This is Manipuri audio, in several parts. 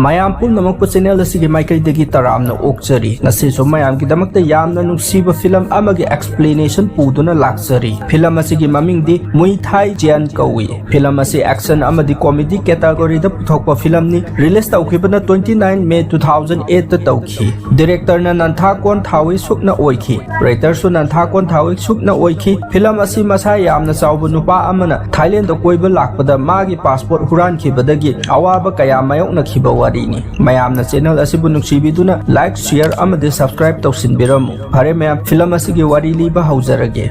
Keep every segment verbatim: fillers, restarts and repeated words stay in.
ꯃꯌꯥꯝ ꯄꯨꯝꯅꯃꯛꯄꯨ ꯆꯦꯅꯦꯜ ꯑꯁꯤꯒꯤ ꯃꯥꯏꯀꯩꯗꯒꯤ ꯇꯔꯥꯝꯅ ꯑꯣꯛꯆꯔꯤ꯫ ꯉꯁꯤꯁꯨ ꯃꯌꯥꯝꯒꯤꯗꯃꯛꯇ ꯌꯥꯝꯅ ꯅꯨꯡꯁꯤꯕ ꯐꯤꯂꯝ ꯑꯃꯒꯤ ꯑꯦꯛꯁꯄ꯭ꯂꯦꯅꯦꯁꯟ ꯄꯨꯗꯨꯅ ꯂꯥꯛꯆꯔꯤ꯫ ꯐꯤꯂꯝ ꯑꯁꯤꯒꯤ ꯃꯃꯤꯡꯗꯤ ꯃꯨꯏ ꯊꯥꯏ ꯖꯤꯌꯥꯟ ꯀꯧꯏ꯫ ꯐꯤꯂꯝ ꯑꯁꯤ ꯑꯦꯛꯁꯟ ꯑꯃꯗꯤ ꯀꯣꯃꯦꯗꯤ ꯀꯦꯇꯥꯒꯣꯔꯤꯗ ꯄꯨꯊꯣꯛꯄ ꯐꯤꯂꯝꯅꯤ꯫ ꯔꯤꯂꯤꯁ ꯇꯧꯈꯤꯕꯅ twenty nine May two thousand eight ꯇ ꯇꯧꯈꯤ꯫ ꯗꯤꯔꯦꯛꯇꯔꯅ ꯅꯟꯊꯥ ꯀꯣꯟ ꯊꯥꯋꯤ ꯁꯨꯛꯅ ꯑꯣꯏꯈꯤ꯫ ꯔꯥꯏꯇꯔꯁꯨ ꯅꯟꯊꯥ ꯀꯣꯟ ꯊꯥꯋꯤ ꯁꯨꯛꯅ ꯑꯣꯏꯈꯤ꯫ ꯐꯤꯂꯝ ꯑꯁꯤ ꯃꯁꯥ ꯌꯥꯝꯅ ꯆꯥꯎꯕ ꯅꯨꯄꯥ ꯑꯃꯅ ꯊꯥꯏꯂꯦꯟꯗ ꯀꯣꯏꯕ ꯂꯥꯛꯄꯗ ꯃꯥꯒꯤ ꯄꯥꯁꯄꯣꯔꯠ ꯍꯨꯔꯥꯟꯈꯤꯕꯗꯒꯤ ꯑꯋꯥꯕ ꯀꯌꯥ ꯃꯥꯌꯣꯛꯅꯈꯤꯕ ꯋꯥꯔꯤꯅꯤ꯫ ꯃꯌꯥꯝꯅ ꯆꯦꯅꯦꯜ ꯑꯁꯤꯕꯨ ꯅꯨꯡꯁꯤꯕꯤꯗꯨꯅ ꯂꯥꯏꯛ, ꯁꯤꯌꯔ ꯑꯃꯗꯤ ꯁꯕꯁꯀ꯭ꯔꯥꯏꯕ ꯇꯧꯁꯤꯟꯕꯤꯔꯝꯃꯨ꯫ ꯐꯔꯦ ꯃꯌꯥꯝ, ꯐꯤꯂꯝ ꯑꯁꯤꯒꯤ ꯋꯥꯔꯤ ꯂꯤꯕ ꯍꯧꯖꯔꯒꯦ꯫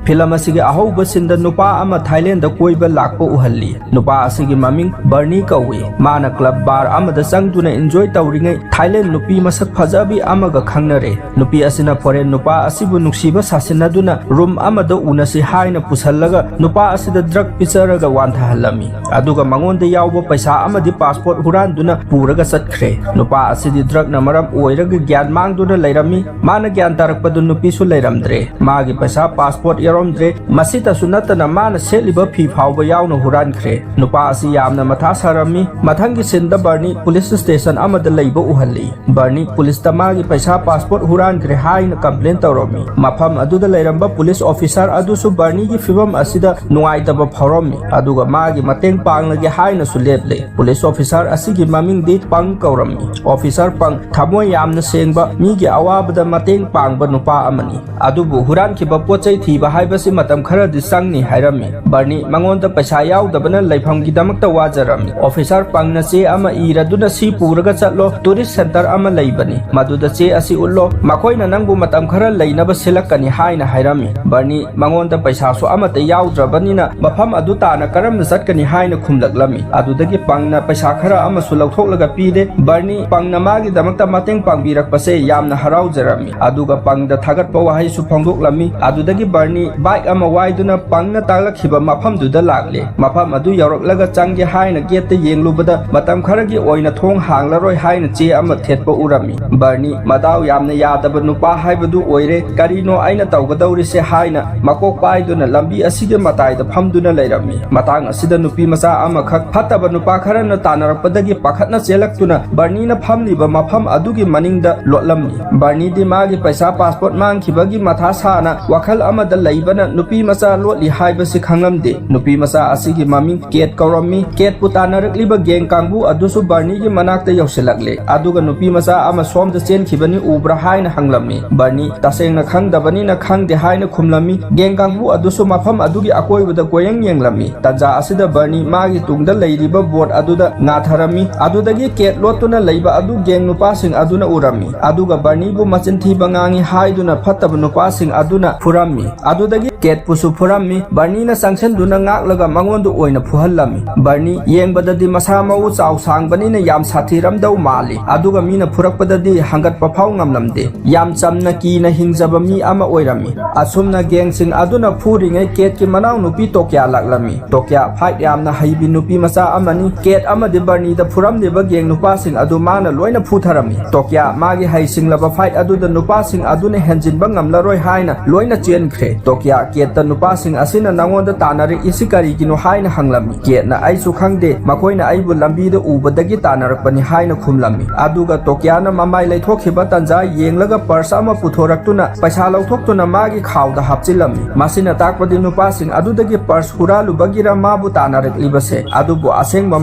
ꯐꯤꯂꯝ ꯑꯁꯤꯒꯤ ꯑꯍꯧꯕ ꯁꯤꯟꯗ ꯅꯨꯄꯥ ꯑꯃ ꯊꯥꯏꯂꯦꯟꯗ ꯀꯣꯏꯕ ꯂꯥꯛꯄ ꯎꯍꯜꯂꯤ꯫ ꯅꯨꯄꯥ ꯑꯁꯤꯒꯤ ꯃꯃꯤꯡ ꯕꯔꯅꯤ ꯀꯧꯏ꯫ ꯃꯥꯅ ꯀ꯭ꯂꯕ ꯕꯥꯔ ꯑꯃꯗ ꯆꯪꯗꯨꯅ ꯏꯟꯖꯣꯏ ꯇꯧꯔꯤꯉꯩ ꯊꯥꯏꯂꯦꯟ ꯅꯨꯄꯤ ꯃꯁꯛ ꯐꯖꯕꯤ ꯑꯃꯒ ꯈꯪꯅꯔꯦ꯫ ꯅꯨꯄꯤ ꯑꯁꯤꯅ ꯐꯣꯔꯦꯟ ꯅꯨꯄꯥ ꯑꯁꯤꯕꯨ ꯅꯨꯡꯁꯤꯕ ꯁꯥꯁꯤꯟꯅꯗꯨꯅ ꯔꯨꯝ ꯑꯃꯗ ꯎꯅꯁꯤ ꯍꯥꯏꯅ ꯄꯨꯁꯜꯂꯒ ꯅꯨꯄꯥ ꯑꯁꯤꯗ ꯗ꯭ꯔꯒ ꯄꯤꯖꯔꯒ ꯋꯥꯟꯊꯍꯜꯂꯝꯃꯤ꯫ ꯑꯗꯨꯒ ꯃꯉꯣꯟꯗ ꯌꯥꯎꯕ ꯄꯩꯁꯥ ꯑꯃꯗꯤ ꯄꯥꯁꯄꯣꯔꯠ ꯍꯨꯔꯥꯟꯗꯨꯅ ꯄꯨꯔꯒ ꯆꯠꯈ꯭ꯔꯦ꯫ ꯅꯨꯄꯥ ꯑꯁꯤꯗꯤ ꯗ꯭ꯔꯒꯅ ꯃꯔꯝ ꯑꯣꯏꯔꯒ ꯒ꯭ꯌꯥꯟ ꯃꯥꯡꯗꯨꯅ ꯂꯩꯔꯝꯃꯤ꯫ ꯃꯥꯅ ꯒ꯭ꯌꯥꯟ ꯇꯥꯔꯛꯄꯗ ꯅꯨꯄꯤꯁꯨ ꯂꯩꯔꯝꯗ꯭ꯔꯦ꯫ ꯃꯥꯒꯤ ꯄꯩꯁꯥ, ꯄꯥꯁꯄꯣꯔꯠ ꯌꯥꯎꯔꯝꯗ꯭ꯔꯦ꯫ ꯃꯁꯤꯇꯁꯨ ꯅꯠꯇꯅ ꯃꯥꯅ ꯁꯦꯠꯂꯤꯕ ꯐꯤ ꯐꯥꯎꯕ ꯌꯥꯎꯅ ꯍꯨꯔꯥꯟꯈ꯭ꯔꯦ꯫ ꯅꯨꯄꯥ ꯑꯁꯤ ꯌꯥꯝꯅ ꯃꯊꯥ ꯁꯥꯔꯝꯃꯤ꯫ ꯃꯊꯪꯒꯤ ꯁꯤꯟꯗ ꯕꯔꯅꯤ ꯄꯨꯂꯤꯁ ꯁ꯭ꯇꯦꯁꯟ ꯑꯃꯗ ꯂꯩꯕ ꯎꯍꯜꯂꯤ꯫ ꯕꯔꯅꯤ ꯄꯨꯂꯤꯁꯇ ꯃꯥꯒꯤ ꯄꯩꯁꯥ, ꯄꯥꯁꯄꯣꯔꯠ ꯍꯨꯔꯥꯟꯈ꯭ꯔꯦ ꯍꯥꯏꯅ ꯀꯝꯄ꯭ꯂꯦꯟ ꯇꯧꯔꯝꯃꯤ꯫ ꯃꯐꯝ ꯑꯗꯨꯗ ꯂꯩꯔꯝꯕ ꯄꯨꯂꯤꯁ ꯑꯣꯐꯤꯁꯥꯔ ꯑꯗꯨꯁꯨ ꯕꯔꯅꯤꯒꯤ ꯐꯤꯕꯝ ꯑꯁꯤꯗ ꯅꯨꯡꯉꯥꯏꯇꯕ ꯐꯥꯎꯔꯝꯃꯤ, ꯑꯗꯨꯒ ꯃꯥꯒꯤ ꯃꯇꯦꯡ ꯄꯥꯡꯂꯒꯦ ꯍꯥꯏꯅꯁꯨ ꯂꯦꯞꯂꯦ꯫ ꯄꯨꯂꯤꯁ ꯑꯣꯐꯤꯁꯥꯔ ꯑꯁꯤꯒꯤ ꯃꯃꯤꯡꯗꯤ ꯄꯪ ꯀꯧꯔꯝꯃꯤ꯫ ꯑꯣꯐꯤꯁꯥꯔ ꯄꯪ ꯊꯃꯣꯏ ꯌꯥꯝꯅ ꯁꯦꯡꯕ, ꯃꯤꯒꯤ ꯑꯋꯥꯕꯗ ꯃꯇꯦꯡ ꯄꯥꯡꯕ ꯅꯨꯄꯥ ꯑꯃꯅꯤ꯫ ꯑꯗꯨꯕꯨ ꯍꯨꯔꯥꯟꯈꯤꯕ ꯄꯣꯠ ꯆꯩ ꯊꯤꯕ ꯍꯥꯏꯕꯁꯤ ꯃꯇꯝ ꯈꯔꯗꯤ ꯆꯪꯅꯤ ꯍꯥꯏꯔꯝꯃꯤ꯫ ꯕꯔꯅꯤ ꯃꯉꯣꯟꯗ ꯄꯩꯁꯥ ꯌꯥꯎꯗꯕꯅ ꯂꯩꯐꯝꯒꯤꯗꯃꯛꯇ ꯋꯥꯖꯔꯝꯃꯤ꯫ ꯑꯣꯐꯤꯁꯥꯔ ꯄꯪꯅ ꯆꯦ ꯑꯃ ꯏꯔꯗꯨꯅ ꯁꯤ ꯄꯨꯔꯒ ꯆꯠꯂꯣ, ꯇꯨꯔꯤꯁ ꯁꯦꯟꯇꯔ ꯑꯃ ꯂꯩꯕꯅꯤ, ꯃꯗꯨꯗ ꯆꯦ ꯑꯁꯤ ꯎꯠꯂꯣ, ꯃꯈꯣꯏꯅ ꯅꯪꯕꯨ ꯃꯇꯝ ꯈꯔ ꯂꯩꯅꯕ ꯁꯤꯜꯂꯛꯀꯅꯤ ꯍꯥꯏꯅ ꯍꯥꯏꯔꯝꯃꯤ꯫ ꯕꯔꯅꯤ ꯃꯉꯣꯟꯗ ꯄꯩꯁꯥꯁꯨ ꯑꯃꯠꯇ ꯌꯥꯎꯗ꯭ꯔꯕꯅꯤꯅ ꯃꯐꯝ ꯑꯗꯨ ꯇꯥꯅ ꯀꯔꯝꯅ ꯆꯠꯀꯅꯤ ꯍꯥꯏꯅ ꯈꯨꯝꯂꯛꯂꯝꯃꯤ꯫ ꯑꯗꯨꯗꯒꯤ ꯄꯪꯅ ꯄꯩꯁꯥ ꯈꯔ ꯑꯃꯁꯨ ꯂꯧꯊꯣꯛꯂꯒ ꯄꯤꯔꯦ꯫ ꯕꯔꯅꯤ ꯄꯪꯅ ꯃꯥꯒꯤꯗꯃꯛꯇ ꯃꯇꯦꯡ ꯄꯥꯡꯕꯤꯔꯛꯄꯁꯦ ꯌꯥꯝꯅ ꯍꯔꯥꯎꯖꯔꯝꯃꯤ, ꯑꯗꯨꯒ ꯄꯪꯗ ꯊꯥꯒꯠꯄ ꯋꯥꯍꯩꯁꯨ ꯐꯣꯡꯗꯣꯛꯂꯝꯃꯤ꯫ ꯑꯗꯨꯗꯒꯤ ꯕꯔꯅꯤ ꯕꯥꯏꯛ ꯑꯃ ꯋꯥꯏꯗꯨꯅ ꯄꯪꯅ ꯇꯥꯛꯂꯛꯈꯤꯕ ꯃꯐꯝꯗꯨꯗ ꯂꯥꯛꯂꯦ꯫ ꯃꯐꯝ ꯑꯗꯨ ꯌꯧꯔꯛꯂꯒ ꯆꯪꯒꯦ ꯍꯥꯏꯅ ꯒꯦꯠꯇ ꯌꯦꯡꯂꯨꯕꯗ ꯃꯇꯝ ꯈꯔꯒꯤ ꯑꯣꯏꯅ ꯊꯣꯡ ꯍꯥꯡꯂꯔꯣꯏ ꯍꯥꯏꯅ ꯆꯦ ꯑꯃ ꯊꯦꯠꯄ ꯎꯔꯝꯃꯤ꯫ ꯕꯔꯅꯤ ꯃꯗꯥꯎ ꯌꯥꯝꯅ ꯌꯥꯗꯕ ꯅꯨꯄꯥ ꯍꯥꯏꯕꯗꯨ ꯑꯣꯏꯔꯦ꯫ ꯀꯔꯤꯅꯣ ꯑꯩꯅ ꯇꯧꯒꯗꯧꯔꯤꯁꯦ ꯍꯥꯏꯅ ꯃꯀꯣꯛ ꯄꯥꯏꯗꯨꯅ ꯂꯝꯕꯤ ꯑꯁꯤꯒꯤ ꯃꯇꯥꯏꯗ ꯐꯝꯗꯨꯅ ꯂꯩꯔꯝꯃꯤ꯫ ꯃꯇꯥꯡ ꯑꯁꯤꯗ ꯅꯨꯄꯤ ꯃꯆꯥ ꯑꯃꯈꯛ ꯐꯠꯇꯕ ꯅꯨꯄꯥ ꯈꯔꯅ ꯇꯥꯟꯅꯔꯛꯄꯗꯒꯤ ꯄꯥꯈꯠꯅ ꯆꯦꯜꯂꯛꯇꯨꯅ ꯕꯔꯅꯤꯅ ꯐꯝꯂꯤꯕ ꯃꯐꯝ ꯑꯗꯨꯒꯤ ꯃꯅꯤꯡꯗ ꯂꯣꯠꯂꯝꯃꯤ꯫ ꯕꯔꯅꯤꯗꯤ ꯃꯥꯒꯤ ꯄꯩꯁꯥ ꯄꯥꯁꯄꯣꯔꯠ ꯃꯥꯡꯈꯤꯕꯒꯤ ꯃꯊꯥ ꯁꯥꯅ ꯋꯥꯈꯜ ꯑꯃꯗ ꯂꯩꯕꯅ ꯅꯨꯄꯤ ꯃꯆꯥ ꯂꯣꯠꯂꯤ ꯍꯥꯏꯕꯁꯤ ꯈꯪꯂꯝꯗꯦ꯫ ꯅꯨꯄꯤ ꯃꯆꯥ ꯑꯁꯤꯒꯤ ꯃꯃꯤꯡ ꯀꯦꯠ ꯀꯧꯔꯝꯃꯤ꯫ ꯀꯦꯠꯄꯨ ꯇꯥꯟꯅꯔꯛꯂꯤꯕ ꯒꯦꯡ ꯀꯥꯡꯕꯨ ꯑꯗꯨꯁꯨ ꯕꯔꯅꯤꯒꯤ ꯃꯅꯥꯛꯇ ꯌꯧꯁꯤꯜꯂꯛꯂꯦ꯫ ꯑꯗꯨꯒ ꯅꯨꯄꯤ ꯃꯆꯥ ꯑꯃ ꯁꯣꯝꯗ ꯆꯦꯟꯈꯤꯕꯅꯤ ꯎꯕ꯭ꯔꯥ ꯍꯥꯏꯅ ꯍꯪꯂꯝꯃꯤ꯫ ꯕꯔꯅꯤ ꯇꯁꯦꯡꯅ ꯈꯪꯗꯕꯅꯤꯅ ꯈꯪꯗꯦ ꯍꯥꯏꯅ ꯈꯨꯝꯂꯝꯃꯤ꯫ ꯒꯦꯡ ꯀꯥꯡꯕꯨ ꯑꯗꯨꯁꯨ ꯃꯐꯝ ꯑꯗꯨꯒꯤ ꯑꯀꯣꯏꯕꯗ ꯀꯣꯏꯌꯦꯡ ꯌꯦꯡꯂꯝꯃꯤ꯫ ꯇꯟꯖꯥ ꯑꯁꯤꯗ ꯕꯔꯅꯤ ꯃꯥꯒꯤ ꯇꯨꯡꯗ ꯂꯩꯔꯤꯕ ꯕꯣꯠ ꯑꯗꯨꯗ ꯉꯥꯊꯔꯝꯃꯤ꯫ ꯑꯗꯨꯗꯒꯤ ꯀꯦꯠ ꯂꯣꯠꯇꯨꯅ ꯂꯩꯕ ꯑꯗꯨ ꯒꯦꯡ ꯅꯨꯄꯥꯁꯤꯡ ꯑꯗꯨꯅ ꯎꯔꯝꯃꯤ꯫ ꯑꯗꯨꯒ ꯕꯔꯅꯤꯕꯨ ꯃꯆꯤꯟ ꯊꯤꯕ ꯉꯥꯡꯉꯤ ꯍꯥꯏꯗꯨꯅ ꯐꯠꯇꯕ ꯅꯨꯄꯥꯁꯤꯡ ꯑꯗꯨꯅ ꯐꯨꯔꯝꯃꯤ꯫ ꯑꯗꯨꯗꯒꯤ ꯀꯦꯠꯄꯨꯁꯨ ꯐꯨꯔꯝꯃꯤ꯫ ꯕꯔꯅꯤꯅ ꯆꯪꯁꯤꯟꯗꯨꯅ ꯉꯥꯛꯂꯒ ꯃꯉꯣꯟꯗ ꯑꯣꯏꯅ ꯐꯨꯍꯜꯂꯝꯃꯤ꯫ ꯕꯔꯅꯤ ꯌꯦꯡꯕꯗꯗꯤ ꯃꯁꯥ ꯃꯎ ꯆꯥꯎ ꯁꯥꯡꯕꯅꯤꯅ ꯌꯥꯝ ꯁꯥꯊꯤꯔꯝꯗꯧ ꯃꯥꯜꯂꯤ꯫ ꯑꯗꯨꯒ ꯃꯤꯅ ꯐꯨꯔꯛꯄꯗꯗꯤ ꯍꯪꯒꯠꯄ ꯐꯥꯎ ꯉꯝꯂꯝꯗꯦ꯫ ꯌꯥꯝ ꯆꯝꯅ ꯀꯤꯅ ꯍꯤꯡꯖꯕ ꯃꯤ ꯑꯃ ꯑꯣꯏꯔꯝꯃꯤ꯫ ꯑꯁꯨꯝꯅ ꯒꯦꯡꯁꯤꯡ ꯑꯗꯨꯅ ꯐꯨꯔꯤꯉꯩ ꯀꯦꯠꯀꯤ ꯃꯅꯥꯎꯅꯨꯄꯤ ꯇꯣꯀ꯭ꯌꯥ ꯂꯥꯛꯂꯝꯃꯤ꯫ ꯇꯣꯀ꯭ꯌꯥ ꯐꯥꯏꯠ ꯌꯥꯝꯅ ꯍꯩꯕꯤ ꯅꯨꯄꯤ ꯃꯆꯥ ꯑꯃꯅꯤ꯫ ꯀꯦꯠ ꯑꯃꯗꯤ ꯕꯔꯅꯤꯗ ꯐꯨꯔꯝꯂꯤꯕ ꯒꯦꯡ ꯅꯨꯄꯥꯁꯤꯡ ꯑꯗꯨ ꯃꯥꯅ ꯂꯣꯏꯅ ꯐꯨꯊꯔꯝꯃꯤ꯫ ꯇꯣꯀ꯭ꯌꯥ ꯃꯥꯒꯤ ꯍꯩꯁꯤꯡꯂꯕ ꯐꯥꯏꯠ ꯑꯗꯨꯗ ꯅꯨꯄꯥꯁꯤꯡ ꯑꯗꯨꯅ ꯍꯦꯟꯖꯤꯟꯕ ꯉꯝꯂꯔꯣꯏ ꯍꯥꯏꯅ ꯂꯣꯏꯅ ꯆꯦꯟꯈ꯭ꯔꯦ꯫ ꯇꯣꯀ꯭ꯌꯥ ꯀꯦꯠꯇ ꯅꯨꯄꯥꯁꯤꯡ ꯑꯁꯤꯅ ꯅꯉꯣꯟꯗ ꯇꯥꯟꯅꯔꯛꯏꯁꯤ ꯀꯔꯤꯒꯤꯅꯣ ꯍꯥꯏꯅ ꯍꯪꯂꯝꯃꯤ꯫ ꯀꯦꯠꯅ ꯑꯩꯁꯨ ꯈꯪꯗꯦ, ꯃꯈꯣꯏꯅ ꯑꯩꯕꯨ ꯂꯝꯕꯤꯗ ꯎꯕꯗꯒꯤ ꯇꯥꯟꯅꯔꯛꯄꯅꯤ ꯍꯥꯏꯅ ꯈꯨꯝꯂꯝꯃꯤ꯫ ꯑꯗꯨꯒ ꯇꯣꯀ꯭ꯌꯥꯅ ꯃꯃꯥꯏ ꯂꯩꯊꯣꯛꯈꯤꯕ ꯇꯟꯖꯥ ꯌꯦꯡꯂꯒ ꯄꯔꯁ ꯑꯃ ꯄꯨꯊꯣꯔꯛꯇꯨꯅ ꯄꯩꯁꯥ ꯂꯧꯊꯣꯛꯇꯨꯅ ꯃꯥꯒꯤ ꯈꯥꯎꯗ ꯍꯥꯞꯆꯤꯜꯂꯝꯃꯤ꯫ ꯃꯁꯤꯅ ꯇꯥꯛꯄꯗꯤ ꯅꯨꯄꯥꯁꯤꯡ ꯑꯗꯨꯗꯒꯤ ꯄꯔꯁ ꯍꯨꯔꯥꯜꯂꯨꯕꯒꯤꯔ ꯃꯥꯕꯨ ꯇꯥꯟꯅꯔꯛꯂꯤꯕꯁꯦ꯫ ꯑꯗꯨꯕꯨ ꯑꯁꯦꯡꯕ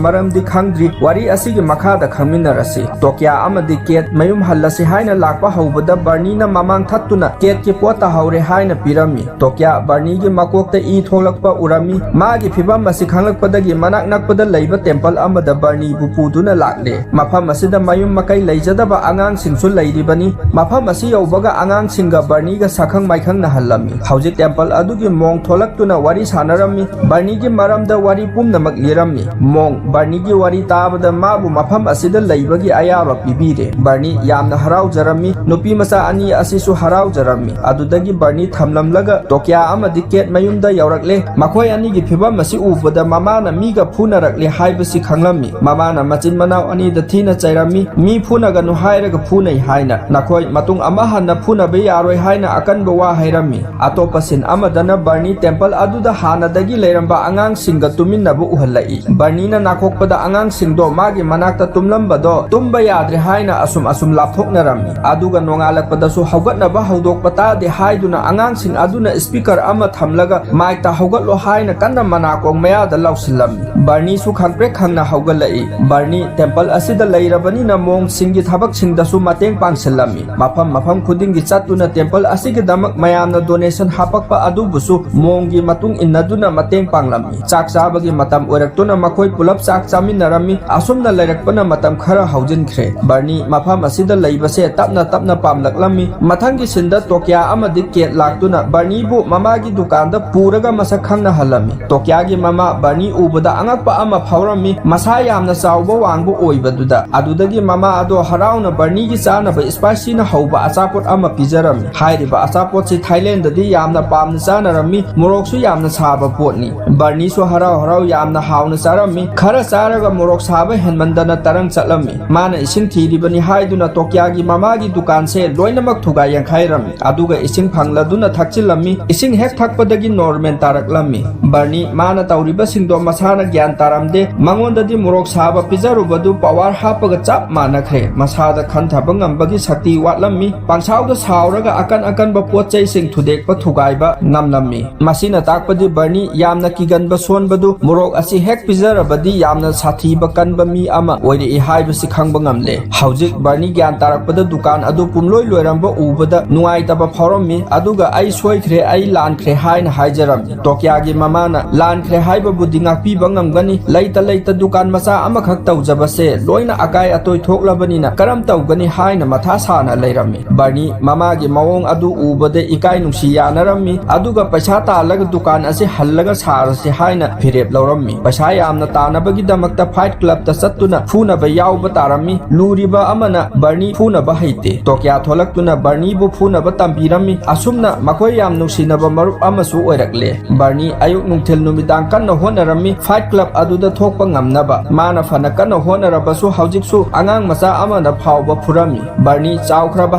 ꯃꯔꯝꯗꯤ ꯈꯪꯗ꯭ꯔꯤ꯫ ꯋꯥꯔꯤ ꯑꯁꯤꯒꯤ ꯃꯈꯥꯗ ꯈꯪꯃꯤꯟꯅꯔꯁꯤ꯫ ꯇꯣꯀ꯭ꯌꯥ ꯑꯃꯗꯤ ꯀꯦꯠ ꯃꯌꯨꯝ ꯍꯜꯂꯁꯤ ꯍꯥꯏꯅ ꯂꯥꯛꯄ ꯍꯧꯕꯗ ꯕꯔꯅꯤꯅ ꯃꯃꯥꯡ ꯊꯠꯇꯨꯅ ꯀꯦꯠꯀꯤ ꯄꯣꯠ ꯇꯥꯍꯧꯔꯦ ꯍꯥꯏꯅ ꯄꯤꯔꯝꯃꯤ꯫ ꯇꯣꯀ꯭ꯌꯥ ꯕꯔꯅꯤꯒꯤ ꯃꯀꯣꯛꯇ ꯏ ꯊꯣꯛꯂꯛꯄ ꯎꯔꯝꯃꯤ꯫ ꯃꯥꯒꯤ ꯐꯤꯚꯝ ꯑꯁꯤ ꯈꯪꯂꯛꯄꯗꯒꯤ ꯃꯅꯥꯛ ꯅꯛꯄꯗ ꯂꯩꯕ ꯇꯦꯝꯄꯜ ꯑꯃꯗ ꯕꯔꯅꯤꯕꯨ ꯄꯨꯗꯨꯅ ꯂꯥꯛꯂꯦ꯫ ꯃꯐꯝ ꯑꯁꯤꯗ ꯃꯌꯨꯝ ꯃꯀꯩ ꯂꯩꯖꯗꯕ ꯑꯉꯥꯡꯁꯤꯡꯁꯨ ꯂꯩꯔꯤꯕꯅꯤ꯫ ꯃꯐꯝ ꯑꯁꯤ ꯌꯧꯕꯒ ꯑꯉꯥꯡꯁꯤꯡꯒ ꯕꯔꯅꯤꯒ ꯁꯛꯈꯪ ꯃꯥꯏꯈꯪꯅꯍꯜꯂꯝꯃꯤ꯫ ꯍꯧꯖꯤꯛ ꯇꯦꯝꯄꯜ ꯑꯗꯨꯒꯤ ꯃꯣꯡ ꯊꯣꯛꯂꯛꯇꯨꯅ ꯋꯥꯔꯤ ꯁꯥꯟꯅꯔꯝꯃꯤ꯫ ꯕꯔꯅꯤꯒꯤ ꯃꯔꯝꯗ ꯋꯥꯔꯤ ꯄꯨꯝꯅꯃꯛ ꯂꯤꯔꯝꯃꯤ꯫ ꯃꯣꯡ ꯕꯔꯅꯤꯒꯤ ꯋꯥꯔꯤ ꯇꯥꯕꯗ ꯃꯥꯕꯨ ꯃꯐꯝ ꯑꯁꯤꯗ ꯂꯩꯕꯒꯤ ꯑꯌꯥꯕ ꯄꯤꯕꯤꯔꯦ꯫ ꯕꯔꯅꯤ ꯌꯥꯝꯅ ꯍꯔꯥꯎꯖꯔꯝꯃꯤ꯫ ꯅꯨꯄꯤ ꯃꯆꯥ ꯑꯅꯤ ꯑꯁꯤꯁꯨ ꯍꯔꯥꯎꯖꯔꯝꯃꯤ꯫ ꯑꯗꯨꯗꯒꯤ ꯕꯔꯅꯤ ꯊꯝꯂꯝꯂꯒ ꯇꯣꯀꯤꯌꯥ ꯑꯃꯗꯤ ꯀꯦꯠ ꯃꯌꯨꯝꯗ ꯌꯧꯔꯛꯂꯦ꯫ ꯃꯈꯣꯏ ꯑꯅꯤꯒꯤ ꯐꯤꯚꯝ ꯑꯁꯤ ꯎꯕꯗ ꯃꯃꯥꯅ ꯃꯤꯒ ꯐꯨꯅꯔꯛꯂꯦ ꯍꯥꯏꯕꯁꯤ ꯈꯪꯂꯝꯃꯤ꯫ ꯃꯃꯥꯅ ꯃꯆꯤꯟ ꯃꯅꯥꯎ ꯑꯅꯤꯗ ꯊꯤꯅ ꯆꯩꯔꯝꯃꯤ꯫ "ꯃꯤ ꯐꯨꯅꯒꯅꯨ ꯍꯥꯏꯔꯒ ꯐꯨꯅꯩ" ꯍꯥꯏꯅ꯫ "ꯅꯈꯣꯏ ꯃꯇꯨꯡ ꯑꯃ ꯍꯟꯅ ꯐꯨꯅꯕ ꯌꯥꯔꯣꯏ" ꯍꯥꯏꯅ ꯑꯀꯟꯕ ꯋꯥ ꯍꯥꯏꯔꯝꯃꯤ꯫ ꯑꯇꯣꯞꯄ ꯁꯤꯟ ꯑꯃꯗꯅ ꯕꯔꯅꯤ ꯇꯦꯝꯄꯜ ꯑꯗꯨꯗ ꯍꯥꯟꯅꯗꯒꯤ ꯂꯩꯔꯝꯕ ꯑꯉꯥꯡꯁꯤꯡꯒ ꯇꯨꯃꯤꯟꯅꯕ ꯎꯍꯜꯂꯛꯏ꯫ ꯕꯔꯅꯤꯅ ꯅꯥꯈꯣꯛꯄꯗ ꯑꯉꯥꯡꯁꯤꯡꯗꯣ ꯃꯥꯒꯤ ꯃꯅꯥꯛꯇ ꯇꯨꯝꯂꯝꯕꯗꯣ ꯇꯨꯝꯕ ꯌꯥꯗ꯭ꯔꯦ ꯍꯥꯏꯅ ꯑꯁꯨꯝ ꯑꯁꯨꯝ ꯂꯥꯞꯊꯣꯛꯅꯔꯝꯃꯤ꯫ ꯑꯗꯨꯒ ꯅꯣꯡꯉꯥꯜꯂꯛꯄꯗꯁꯨ ꯍꯧꯒꯠꯅꯕ ꯍꯧꯗꯣꯛꯄ ꯇꯥꯗꯦ ꯍꯥꯏꯗꯨꯅ ꯑꯉꯥꯡꯁꯤꯡ ꯑꯗꯨꯅ ꯁ꯭ꯄꯤꯀꯔ ꯑꯃ ꯊꯝꯂꯒ ꯃꯥꯏꯛꯇ "ꯍꯧꯒꯠꯂꯣ" ꯍꯥꯏꯅ ꯀꯟꯅ ꯃꯅꯥꯀꯣꯡ ꯃꯌꯥꯗ ꯂꯥꯎꯁꯤꯜꯂꯝꯃꯤ꯫ ꯕꯔꯅꯤꯁꯨ ꯈꯪꯄ꯭ꯔꯦꯛ ꯈꯪꯅ ꯍꯧꯒꯠꯂꯛꯏ꯫ ꯕꯔꯅꯤ ꯇꯦꯝꯄꯜ ꯑꯁꯤꯗ ꯂꯩꯔꯕꯅꯤꯅ ꯃꯣꯡꯁꯤꯡꯒꯤ ꯊꯕꯛꯁꯤꯡꯗꯁꯨ ꯃꯇꯦꯡ ꯄꯥꯡꯁꯤꯜꯂꯝꯃꯤ꯫ ꯃꯐꯝ ꯃꯐꯝ ꯈꯨꯗꯤꯡꯒꯤ ꯆꯠꯇꯨꯅ ꯇꯦꯝꯄꯜ ꯑꯁꯤꯒꯤꯗꯃꯛ ꯃꯌꯥꯝꯅ ꯗꯣꯅꯦꯁꯟ ꯍꯥꯄꯛꯄ ꯑꯗꯨꯕꯨꯁꯨ ꯃꯣꯡꯒꯤ ꯃꯇꯨꯡ ꯏꯟꯅꯗꯨꯅ ꯃꯇꯦꯡ ꯄꯥꯡꯂꯝꯃꯤ꯫ ꯆꯥꯛ ꯆꯥꯕꯒꯤ ꯃꯇꯝ ꯑꯣꯏꯔꯛꯇꯨꯅ ꯃꯈꯣꯏ ꯄꯨꯂꯞ ꯆꯥꯛ ꯆꯥꯃꯤꯟꯅꯔꯝꯃꯤ꯫ ꯑꯁꯨꯝꯅ ꯂꯩꯔꯛꯄꯅ ꯃꯇꯝ ꯈꯔ ꯍꯧꯖꯤꯟꯈ꯭ꯔꯦ꯫ ꯕꯔꯅꯤ ꯃꯐꯝ ꯑꯁꯤꯗ ꯂꯩꯕꯁꯦ ꯇꯞꯅ ꯇꯞꯅ ꯄꯥꯝꯂꯛꯂꯝꯃꯤ꯫ ꯃꯊꯪꯒꯤ ꯁꯤꯟꯗ ꯇꯣꯀꯤꯌꯥ ꯑꯃꯗꯤ ꯀꯦꯠ ꯂꯥꯛꯇꯨꯅ ꯕꯔꯅꯤꯕꯨ ꯃꯃꯥꯒꯤ ꯗꯨꯀꯥꯟꯗ ꯄꯨꯔꯒ ꯃꯁꯛ ꯈꯪꯅꯍꯜꯂꯝꯃꯤ꯫ ꯇꯣꯀꯤꯌꯥꯒꯤ ꯃꯃꯥ ꯕꯔꯅꯤ ꯎꯕꯗ ꯑꯉꯛꯄ ꯑꯃ ꯐꯥꯎꯔꯝꯃꯤ, ꯃꯁꯥ ꯌꯥꯝꯅ ꯆꯥꯎꯕ ꯋꯥꯡꯕ ꯑꯣꯏꯕꯗꯨꯗ꯫ ꯑꯗꯨꯗꯒꯤ ꯃꯃꯥ ꯑꯗꯣ ꯍꯔꯥꯎꯅ ꯕꯔꯅꯤꯒꯤ ꯆꯥꯅꯕ ꯁ꯭ꯄꯥꯏꯁꯤꯅ ꯍꯧꯕ ꯑꯆꯥꯄꯣꯠ ꯑꯃ ꯄꯤꯖꯔꯝꯃꯤ꯫ ꯍꯥꯏꯔꯤꯕ ꯑꯆꯥꯄꯣꯠꯁꯤ ꯊꯥꯏꯂꯦꯟꯗꯗꯤ ꯌꯥꯝꯅ ꯄꯥꯝꯅ ꯆꯥꯅꯔꯝꯃꯤ, ꯃꯣꯔꯣꯛꯁꯨ ꯌꯥꯝꯅ ꯁꯥꯕ ꯄꯣꯠꯅꯤ꯫ ꯕꯔꯅꯤꯁꯨ ꯍꯔꯥꯎ ꯍꯔꯥꯎ ꯌꯥꯝꯅ ꯍꯥꯎꯅ ꯆꯥꯔꯝꯃꯤ꯫ ꯈꯔ ꯆꯥꯔꯒ ꯃꯣꯔꯣꯛ ꯁꯥꯕ ꯍꯦꯟꯃꯟꯗꯅ ꯇꯔꯪ ꯆꯠꯂꯝꯃꯤ꯫ ꯃꯥꯅ ꯏꯁꯤꯡ ꯊꯤꯔꯤꯕꯅꯤ ꯍꯥꯏꯗꯨꯅ ꯇꯣꯀꯤꯌꯥꯒꯤ ꯃꯃꯥꯒꯤ ꯗꯨꯀꯥꯟꯁꯦ ꯂꯣꯏꯅꯃꯛ ꯊꯨꯒꯥꯏ ꯌꯥꯡꯈꯥꯏꯔꯝꯃꯤ꯫ ꯑꯗꯨꯒ ꯏꯁꯤꯡ ꯐꯪꯂꯗꯨꯅ ꯊꯛꯆꯤꯜꯂꯝꯃꯤ꯫ ꯏꯁꯤꯡ ꯍꯦꯛ ꯊꯛꯄꯗꯒꯤ ꯅꯣꯔꯃꯦꯜ ꯇꯥꯔꯛꯂꯝꯃꯤ꯫ ꯕꯔꯅꯤ ꯃꯥꯅ ꯇꯧꯔꯤꯕꯁꯤꯡꯗꯣ ꯃꯁꯥꯅ ꯒ꯭ꯌꯥꯟ ꯇꯥꯔꯝꯗꯦ꯫ ꯃꯉꯣꯟꯗꯗꯤ ꯃꯣꯔꯣꯛ ꯁꯥꯕ ꯄꯤꯖꯔꯨꯕꯗꯨ ꯄꯋꯥꯔ ꯍꯥꯞꯄꯒ ꯆꯞ ꯃꯥꯟꯅꯈ꯭ꯔꯦ꯫ ꯃꯁꯥꯗ ꯈꯟꯊꯕ ꯉꯝꯕꯒꯤ ꯁꯛꯇꯤ ꯋꯥꯠꯂꯝꯃꯤ꯫ ꯄꯪꯁꯥꯎꯗ ꯁꯥꯎꯔꯒ ꯑꯀꯟ ꯑꯀꯟꯕ ꯄꯣꯠ ꯆꯩꯁꯤꯡ ꯊꯨꯗꯦꯛꯄ ꯊꯨꯒꯥꯏꯕ ꯉꯝꯂꯝꯃꯤ꯫ ꯃꯁꯤꯅ ꯇꯥꯛꯄꯗꯤ ꯕꯔꯅꯤ ꯌꯥꯝꯅ ꯀꯤꯒꯟꯕ ꯁꯣꯟꯕꯗꯨ ꯃꯣꯔꯣꯛ ꯑꯁꯤ ꯍꯦꯛ ꯄꯤꯖꯔꯕꯗꯤ ꯌꯥꯝꯅ ꯁꯥꯊꯤꯕ ꯀꯟꯕ ꯃꯤ ꯑꯃ ꯑꯣꯏꯔꯛꯏ ꯍꯥꯏꯕꯁꯤ ꯈꯪꯕ ꯉꯝꯂꯦ꯫ ꯍꯧꯖꯤꯛ ꯕꯔꯅꯤ ꯒ꯭ꯌꯥꯟ ꯇꯥꯔꯛꯄꯗ ꯗꯨꯀꯥꯟ ꯑꯗꯨ ꯄꯨꯝꯂꯣꯏ ꯂꯣꯏꯔꯝꯕ ꯎꯕꯗ ꯅꯨꯡꯉꯥꯏꯇꯕ ꯐꯥꯎꯔꯝꯃꯤ꯫ ꯑꯗꯨꯒ "ꯑꯩ ꯁꯣꯏꯈ꯭ꯔꯦ, ꯑꯩ ꯂꯥꯟꯈ꯭ꯔꯦ" ꯍꯥꯏꯅ ꯍꯥꯏꯖꯔꯝꯃꯤ꯫ ꯇꯣꯀꯤꯌꯥꯒꯤ ꯃꯃꯥꯅ "ꯂꯥꯟꯈ꯭ꯔꯦ ꯍꯥꯏꯕꯕꯨꯗꯤ ꯉꯥꯛꯄꯤꯕ ꯉꯝꯒꯅꯤ, ꯂꯩꯇ ꯂꯩꯇ ꯗꯨꯀꯥꯟ ꯃꯆꯥ ꯑꯃꯈꯛ ꯇꯧꯖꯕꯁꯦ ꯂꯣꯏꯅ ꯑꯀꯥꯏ ꯑꯇꯣꯏ ꯊꯣꯛꯂꯕꯅꯤꯅ ꯀꯔꯝ ꯇꯧꯒꯅꯤ?" ꯍꯥꯏꯅ ꯃꯊꯥ ꯁꯥꯅ ꯂꯩꯔꯝꯃꯤ꯫ ꯕꯔꯅꯤ ꯃꯃꯥꯒꯤ ꯃꯑꯣꯡ ꯑꯗꯨ ꯎꯕꯗ ꯏꯀꯥꯏ ꯅꯨꯡꯁꯤ ꯌꯥꯅꯔꯝꯃꯤ, ꯑꯗꯨꯒ ꯄꯩꯁꯥ ꯇꯥꯜꯂꯒ ꯗꯨꯀꯥꯟ ꯑꯁꯤ ꯍꯜꯂꯒ ꯁꯥꯔꯁꯤ ꯍꯥꯏꯅ ꯐꯤꯔꯦꯞ ꯂꯧꯔꯝꯃꯤ꯫ ꯄꯩꯁꯥ ꯌꯥꯝꯅ ꯇꯥꯅꯕꯒꯤꯗꯃꯛꯇ ꯐꯥꯏꯠ ꯀ꯭ꯂꯕꯇ ꯆꯠꯇꯨꯅ ꯐꯨꯅꯕ ꯌꯥꯎꯕ ꯇꯥꯔꯝꯃꯤ꯫ ꯂꯨꯔꯤꯕ ꯑꯃꯅ ꯕꯔꯅꯤ ꯐꯨꯅꯕ ꯍꯩꯇꯦ꯫ ꯇꯣꯀꯤꯌꯥ ꯊꯣꯛꯂꯛꯇꯨꯅ ꯕꯔꯅꯤꯕꯨ ꯐꯨꯅꯕ ꯇꯝꯕꯤꯔꯝꯃꯤ꯫ ꯑꯁꯨꯝꯅ ꯃꯈꯣꯏ ꯌꯥꯝ ꯅꯨꯡꯁꯤ ꯅꯨꯡꯁꯤꯅꯕ ꯃꯔꯨꯞ ꯑꯃꯁꯨ ꯑꯣꯏꯔꯛꯂꯦ꯫ ꯕꯔꯅꯤ ꯑꯌꯨꯛ ꯅꯨꯡꯊꯤꯜ ꯅꯨꯃꯤꯗꯥꯡ ꯀꯟꯅ ꯍꯣꯠꯅꯔꯝꯃꯤ fight club ꯑꯗꯨꯗ ꯊꯣꯛꯄ ꯉꯝꯅꯕ꯫ ꯃꯥꯅ ꯐꯅ ꯀꯟꯅ ꯍꯣꯠꯅꯔꯕꯁꯨ ꯍꯧꯖꯤꯛꯁꯨ ꯑꯉꯥꯡ ꯃꯆꯥ ꯑꯃꯅ ꯐꯥꯎꯕ ꯐꯨꯔꯝꯃꯤ꯫ ꯕꯔꯅꯤ ꯆꯥꯎꯈ꯭ꯔꯕ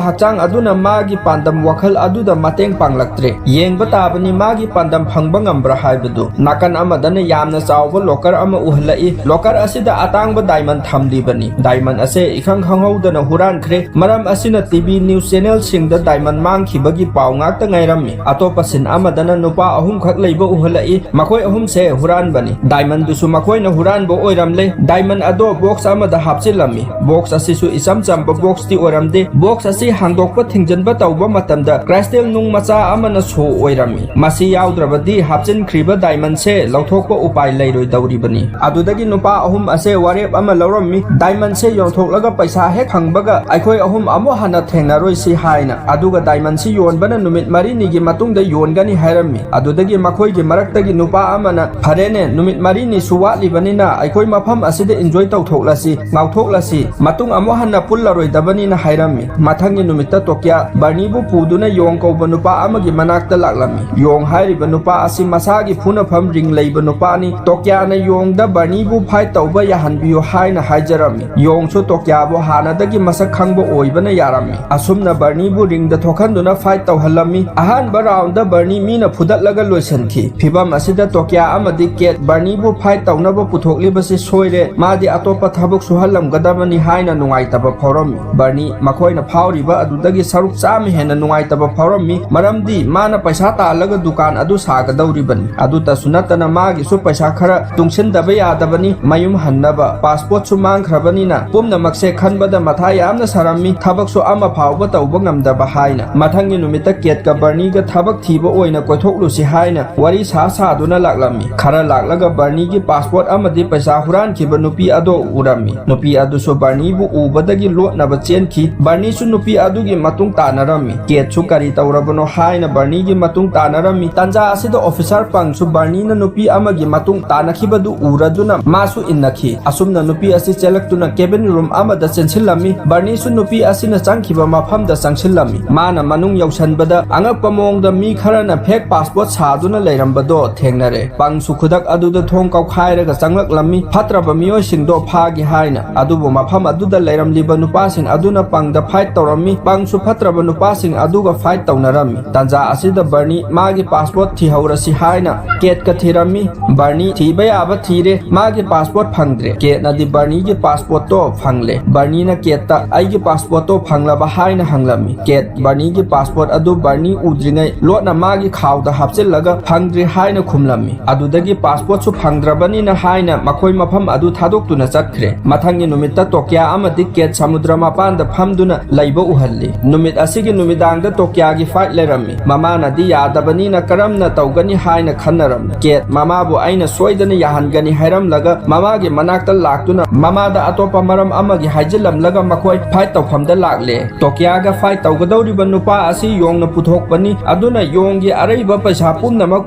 ꯍꯛꯆꯥꯡ ꯑꯗꯨꯅ ꯃꯥꯒꯤ ꯄꯥꯟꯗꯝ ꯋꯥꯈꯜ ꯑꯗꯨꯗ ꯃꯇꯦꯡ ꯄꯥꯡꯂꯛꯇ꯭ꯔꯦ꯫ ꯌꯦꯡꯕ ꯇꯥꯕꯅꯤ ꯃꯥꯒꯤ ꯄꯥꯟꯗꯝ ꯐꯪꯕ ꯉꯝꯕ꯭ꯔꯥ ꯍꯥꯏꯕꯗꯨ꯫ ꯅꯥꯀꯟ ꯑꯃꯗꯅ ꯌꯥꯝꯅ ꯆꯥꯎꯕ locker ꯑꯃ ꯎꯍꯜꯂꯛꯏ꯫ Locker ꯑꯁꯤꯗ ꯑꯇꯥꯡꯕ diamond ꯊꯝꯂꯤꯕꯅꯤ꯫ Diamond ꯑꯁꯦ ꯏꯈꯪ ꯈꯪꯍꯧꯗꯅ ꯍꯨꯔꯥꯟꯈ꯭ꯔꯦ꯫ ꯃꯔꯝ ꯑꯁꯤꯅ T V news channelꯁꯤꯡꯗ diamond ꯃꯥꯡꯈꯤꯕꯒꯤ ꯄꯥꯎ ꯉꯥꯛꯇ ꯉꯥꯏꯔꯝꯃꯤ꯫ ꯑꯇꯣꯞꯄ scene ꯑꯃꯗꯅ ꯅꯨꯄꯥ ꯑꯍꯨꯝꯈꯛ ꯂꯩꯕ ꯎꯍꯜꯂꯛꯏ꯫ ꯃꯈꯣꯏ ꯑꯍꯨꯝꯁꯦ ꯍꯨꯔꯥꯟꯕꯅꯤ꯫ Diamondꯗꯨꯁꯨ ꯃꯈꯣꯏꯅ ꯍꯨꯔꯥꯟꯕ ꯑꯣꯏꯔꯝꯂꯦ꯫ Diamond ꯑꯗꯣ box ꯑꯃꯗ ꯍꯥꯞꯆꯤꯜꯂꯝꯃꯤ꯫ Box ꯑꯁꯤꯁꯨ ꯏꯆꯝ ꯆꯝꯕ boxꯇꯤ ꯑꯣꯏꯔꯝꯗꯦ꯫ Box ꯑꯁꯤ ꯍꯥꯡꯗꯣꯛꯄ ꯊꯤꯡꯖꯤꯟꯕ ꯇꯧꯕ ꯃꯇꯝꯗ crystal ꯅꯨꯡ ꯃꯆꯥ ꯑꯃꯅ show ꯑꯣꯏꯔꯝꯃꯤ꯫ ꯃꯁꯤ ꯌꯥꯎꯗ꯭ꯔꯕꯗꯤ ꯍꯥꯞꯆꯤꯟꯈ꯭ꯔꯤꯕ diamondꯁꯦ ꯂꯧꯊꯣꯛꯄ ꯎꯄꯥꯏ ꯂꯩꯔꯣꯏꯗꯧꯔꯤꯕꯅꯤ꯫ ꯑꯗꯨꯗꯒꯤ ꯅꯨꯄꯥ ꯑꯍꯨꯝ ꯑꯁꯦ ꯋꯥꯔꯦꯞ ꯑꯃ ꯂꯧꯔꯝꯃꯤ꯫ Diamondꯁꯦ ꯌꯣꯟꯊꯣꯛꯂꯒ ꯄꯩꯁꯥ ꯍꯦꯛ ꯐꯪꯕꯒ ꯑꯩꯈꯣꯏ ꯑꯍꯨꯝ ꯑꯃꯨꯛ ꯍꯟꯅ ꯊꯦꯡꯅꯔꯣꯏꯁꯤ ꯍꯥꯏꯅ꯫ ꯑꯗꯨꯒ diamondꯁꯤ ꯌꯣꯟꯕꯅ ꯅꯨꯃꯤꯠ ꯃꯔꯤꯅꯤꯒꯤ ꯃꯇꯨꯡꯗ ꯌꯣꯟꯒꯅꯤ ꯍꯥꯏꯔꯝꯃꯤ꯫ ꯑꯗꯨꯗꯒꯤ ꯃꯈꯣꯏꯒꯤ ꯃꯔꯛꯇꯒꯤ ꯅꯨꯄꯥ ꯑꯃꯅ, "ꯐꯔꯦꯅꯦ, ꯅꯨꯃꯤꯠ ꯃꯔꯤꯅꯤꯁꯨ ꯋꯥꯠꯂꯤꯕꯅꯤꯅ ꯑꯩꯈꯣꯏ ꯃꯐꯝ ꯑꯁꯤꯗ enjoy ꯇꯧꯊꯣꯛꯂꯁꯤ, ꯉꯥꯎꯊꯣꯛꯂꯁꯤ, ꯃꯇꯨꯡ ꯑꯃꯨꯛ ꯍꯟꯅ ꯄꯨꯜꯂꯔꯣꯏꯗꯕꯅꯤꯅ" ꯍꯥꯏꯔꯝꯃꯤ꯫ ꯃꯊꯪꯒꯤ ꯅꯨꯃꯤꯠꯇ ꯇꯣꯀꯤꯌꯥ ꯕꯔꯅꯤꯕꯨ ꯄꯨꯗꯨꯅ ꯌꯣꯡ ꯀꯧꯕ ꯅꯨꯄꯥ ꯑꯃꯒꯤ ꯃꯅꯥꯛꯇ ꯂꯥꯛꯂꯝꯃꯤ꯫ ꯌꯣꯡ ꯍꯥꯏꯔꯤꯕ ꯅꯨꯄꯥ ꯑꯁꯤ ꯃꯁꯥꯒꯤ ꯐꯨꯅꯐꯝ ring ꯂꯩꯕ ꯅꯨꯄꯥꯅꯤ꯫ ꯇꯣꯀꯤꯌꯥꯅ ꯌꯣꯡꯗ ꯕꯔꯅꯤꯕꯨ fight ꯇꯧꯕ ꯌꯥꯍꯟꯕꯤꯌꯨ ꯍꯥꯏꯅ ꯍꯥꯏꯖꯔꯝꯃꯤ꯫ ꯌꯣꯡꯁꯨ ꯇꯣꯀꯤꯌꯥꯕꯨ ꯍꯥꯟꯅꯗꯒꯤ ꯃꯁꯛ ꯈꯪꯕ ꯑꯣꯏꯕꯅ ꯌꯥꯔꯝꯃꯤ꯫ ꯑꯁꯨꯝꯅ ꯕꯔꯅꯤꯕꯨ ringꯗ ꯊꯣꯛꯍꯟꯗꯨꯅ fight ꯇꯧꯍꯜꯂꯝꯃꯤ꯫ ꯑꯍꯥꯟꯕ roundꯗ ꯕꯔꯅꯤ ꯃꯤꯅ ꯐꯨꯗꯠꯂꯒ ꯂꯣꯏꯁꯤꯟꯈꯤ꯫ ꯐꯤꯚꯝ ꯑꯁꯤꯗ ꯇꯣꯀꯤꯌꯥ ꯑꯃꯗꯤ ꯀꯦꯠ ꯕꯔꯅꯤꯕꯨ fight ꯇꯧꯅꯕ ꯄꯨꯊꯣꯛꯂꯤꯕꯁꯤ ꯁꯣꯏꯔꯦ, ꯃꯥꯗꯤ ꯑꯇꯣꯞꯄ ꯊꯕꯛ ꯁꯨꯍꯜꯂꯝꯒꯗꯕꯅꯤ ꯍꯥꯏꯅ ꯅꯨꯡꯉꯥꯏꯇꯕ ꯐꯥꯎꯔꯝꯃꯤ꯫ ꯕꯔꯅꯤ ꯃꯈꯣꯏꯅ ꯐꯥꯎꯔꯤꯕ ꯑꯗꯨꯗꯒꯤ ꯁꯔꯨꯛ ꯆꯥꯝꯃ ꯍꯦꯟꯅ ꯅꯨꯡꯉꯥꯏꯇꯕ ꯐꯥꯎꯔꯝꯃꯤ, ꯃꯔꯝꯗꯤ ꯃꯥꯅ ꯄꯩꯁꯥ ꯇꯥꯜꯂꯒ ꯗꯨꯀꯥꯟ ꯑꯗꯨ ꯁꯥꯒꯗꯧꯔꯤꯕꯅꯤ꯫ ꯑꯗꯨꯇꯁꯨ ꯅꯠꯇꯅ ꯃꯥꯒꯤꯁꯨ ꯄꯩꯁꯥ ꯈꯔ ꯇꯨꯡꯁꯤꯟꯗꯕ ꯌꯥꯗꯕꯅꯤ, ꯃꯌꯨꯝ ꯍꯟꯅꯕ꯫ Passportꯁꯨ ꯃꯥꯡꯈ꯭ꯔꯕꯅꯤꯅ ꯄꯨꯝꯅꯃꯛꯁꯦ ꯈꯟꯕꯗ ꯃꯊꯥ ꯌꯥꯝꯅ ꯁꯥꯔꯝꯃꯤ, ꯊꯕꯛꯁꯨ ꯑꯃ ꯐꯥꯎꯕ ꯇꯧꯕ ꯉꯝꯗꯕ ꯍꯥꯏꯅ꯫ ꯃꯊꯪꯒꯤ ꯅꯨꯃꯤꯠꯇ ꯀꯦꯠꯀ ꯕꯔꯅꯤꯒ ꯊꯕꯛ ꯊꯤꯕ ꯑꯣꯏꯅ ꯀꯣꯏꯊꯣꯛꯂꯨꯁꯤ ꯍꯥꯏꯅ ꯋꯥꯔꯤ ꯁꯥ ꯁꯥꯗꯨꯅ ꯂꯥꯛꯂꯝꯃꯤ꯫ ꯈꯔ ꯂꯥꯛꯂꯒ ꯕꯔꯅꯤꯒꯤ passport ꯑꯃꯗꯤ ꯄꯩꯁꯥ ꯍꯨꯔꯥꯟꯈꯤꯕ ꯅꯨꯄꯤ ꯑꯗꯣ ꯎꯔꯝꯃꯤ꯫ ꯅꯨꯄꯤ ꯑꯗꯨꯁꯨ ꯕꯔꯅꯤꯕꯨ ꯎꯕꯗꯒꯤ ꯂꯣꯠꯅꯕ ꯆꯦꯟꯈꯤ꯫ ꯕꯔꯅꯤꯁꯨ ꯅꯨꯄꯤ ꯑꯗꯨꯒꯤ ꯃꯇꯨꯡ ꯇꯥꯅꯔꯝꯃꯤ꯫ ꯀꯦꯠꯁꯨ ꯀꯔꯤ ꯇꯧꯔꯕꯅꯣ ꯍꯥꯏꯅ ꯕꯔꯅꯤꯒꯤ ꯃꯇꯨꯡ ꯇꯥꯅꯔꯝꯃꯤ꯫ ꯇꯥꯟꯖꯥ ꯑꯁꯤꯗ officer ꯄꯪꯁꯨ ꯕꯔꯅꯤꯅ ꯅꯨꯄꯤ ꯑꯃꯒꯤ ꯃꯇꯨꯡ ꯇꯥꯅꯈꯤꯕꯗꯨ ꯎꯔꯗꯨꯅ ꯃꯥꯁꯨ ꯏꯟꯅꯈꯤ꯫ ꯑꯁꯨꯝꯅ ꯅꯨꯄꯤ ꯑꯁꯤ ꯆꯦꯜꯂꯛꯇꯨꯅ cabin room ꯑꯃꯗ ꯆꯦꯟꯁꯤꯜꯂꯝꯃꯤ꯫ ꯕꯔꯅꯤꯁꯨ ꯅꯨꯄꯤ ꯑꯁꯤꯅ ꯆꯪꯈꯤꯕ ꯃꯐꯝꯗ ꯆꯪꯁꯤꯜꯂꯝꯃꯤ꯫ ꯃꯥꯅ ꯃꯅꯨꯡ ꯌꯧꯁꯟꯕꯗ ꯑꯉꯛꯄ ꯃꯑꯣꯡꯗ ꯃꯤ ꯈꯔꯅ fake passport ꯁꯥꯗꯨꯅ ꯂꯩꯔꯝꯕꯗꯣ ꯊꯦꯡꯅꯔꯦ꯫ ꯄꯪꯁꯨ ꯈꯨꯗꯛ ꯑꯗꯨꯗ ꯊꯣꯡ ꯀꯧꯈꯥꯏꯔꯒ ꯆꯪꯂꯛꯂꯝꯃꯤ, ꯐꯠꯇ꯭ꯔꯕ ꯃꯤꯑꯣꯏꯁꯤꯡꯗꯣ ꯐꯥꯒꯦ ꯍꯥꯏꯅ꯫ ꯑꯗꯨꯕꯨ ꯃꯐꯝ ꯑꯗꯨꯗ ꯂꯩꯔꯝꯂꯤꯕ ꯅꯨꯄꯥꯁꯤꯡ ꯑꯗꯨꯅ ꯄꯪꯗ fight ꯇꯧꯔꯝꯃꯤ꯫ ꯄꯪꯁꯨ ꯐꯠꯇ꯭ꯔꯕ ꯅꯨꯄꯥꯁꯤꯡ ꯑꯗꯨꯒ fight ꯇꯧꯅꯔꯝꯃꯤ꯫ ꯇꯥꯟꯖꯥ ꯑꯁꯤꯗ ꯕꯔꯅꯤ ꯃꯥꯒꯤ passport ꯊꯤꯍꯧꯔꯁꯤ ꯍꯥꯏꯅ ꯀꯦꯠꯀ ꯊꯤꯔꯝꯃꯤ꯫ ꯕꯔꯅꯤ ꯊꯤꯕ ꯌꯥꯕ ꯊꯤꯔꯦ, ꯃꯥꯒꯤ passport ꯐꯪꯗ꯭ꯔꯦ꯫ ꯀꯦꯠꯅꯗꯤ ꯕꯔꯅꯤꯒꯤ passport ꯇꯣ ꯐꯪꯂꯦ꯫ ꯕꯔꯅꯤꯅ ꯀꯦꯠꯇ, "ꯑꯩꯒꯤ passport ꯇꯣ ꯐꯪꯂꯕ?" ꯍꯥꯏꯅ ꯍꯪꯂꯝꯃꯤ꯫ ꯀꯦꯠ ꯕꯔꯅꯤꯒꯤ passport ꯑꯗꯨ ꯕꯔꯅꯤ ꯎꯗ꯭ꯔꯤꯉꯩ ꯂꯣꯠꯅ ꯃꯥꯒꯤ ꯈꯥꯎꯗ ꯍꯥꯞꯆꯤꯜꯂꯒ "ꯐꯪꯗ꯭ꯔꯦ" ꯍꯥꯏꯅ ꯈꯨꯝꯂꯝꯃꯤ꯫ ꯑꯗꯨꯗꯒꯤ passport ꯁꯨ ꯐꯪꯗ꯭ꯔꯕꯅꯤꯅ ꯍꯥꯏꯅ ꯃꯈꯣꯏ ꯃꯐꯝ ꯑꯗꯨ ꯊꯥꯗꯣꯛꯇꯨꯅ ꯆꯠꯈ꯭ꯔꯦ꯫ ꯃꯊꯪꯒꯤ ꯅꯨꯃꯤꯠꯇ ꯇꯣꯀꯤꯌꯥ ꯑꯃꯗꯤ ꯀꯦꯠ ꯁꯃꯨꯗ꯭ꯔ ꯃꯄꯥꯟꯗ ꯐꯝꯗꯨꯅ ꯂꯩꯕ ꯎꯍꯜꯂꯤ꯫ ꯅꯨꯃꯤꯠ ꯑꯁꯤꯒꯤ ꯅꯨꯃꯤꯗꯥꯡꯗ ꯇꯣꯀꯤꯌꯥꯒꯤ fight ꯂꯩꯔꯝꯃꯤ꯫ ꯃꯃꯥꯅꯗꯤ ꯌꯥꯗꯕꯅꯤꯅ ꯀꯔꯝꯅ ꯇꯧꯒꯅꯤ ꯍꯥꯏꯅ ꯈꯟꯅꯔꯝꯃꯤ꯫ ꯀꯦꯠ ꯃꯃꯥꯕꯨ "ꯑꯩꯅ ꯁꯣꯏꯗꯅ ꯌꯥꯍꯟꯒꯅꯤ" ꯍꯥꯏꯔꯝꯂꯒ ꯃꯃꯥꯒꯤ ꯃꯅꯥꯛꯇ ꯂꯥꯛꯇꯨꯅ ꯃꯃꯥꯗ ꯑꯇꯣꯞꯄ ꯃꯔꯝ ꯑꯃꯒꯤ ꯍꯥꯏꯖꯤꯜꯂꯝꯂꯒ ꯃꯈꯣꯏ fight ꯇꯧꯐꯝꯗ ꯂꯥꯛꯂꯦ꯫ ꯇꯣꯀꯤꯌꯥꯒ fight ꯇꯧꯒꯗꯧꯔꯤꯕ ꯅꯨꯄꯥ ꯑꯁꯤ ꯌꯣꯡꯅ ꯄꯨꯊꯣꯛꯄꯅꯤ, ꯑꯗꯨꯅ ꯌꯣꯡꯒꯤ ꯑꯔꯩꯕ ꯄꯩꯁꯥ ꯄꯨꯝꯅꯃꯛ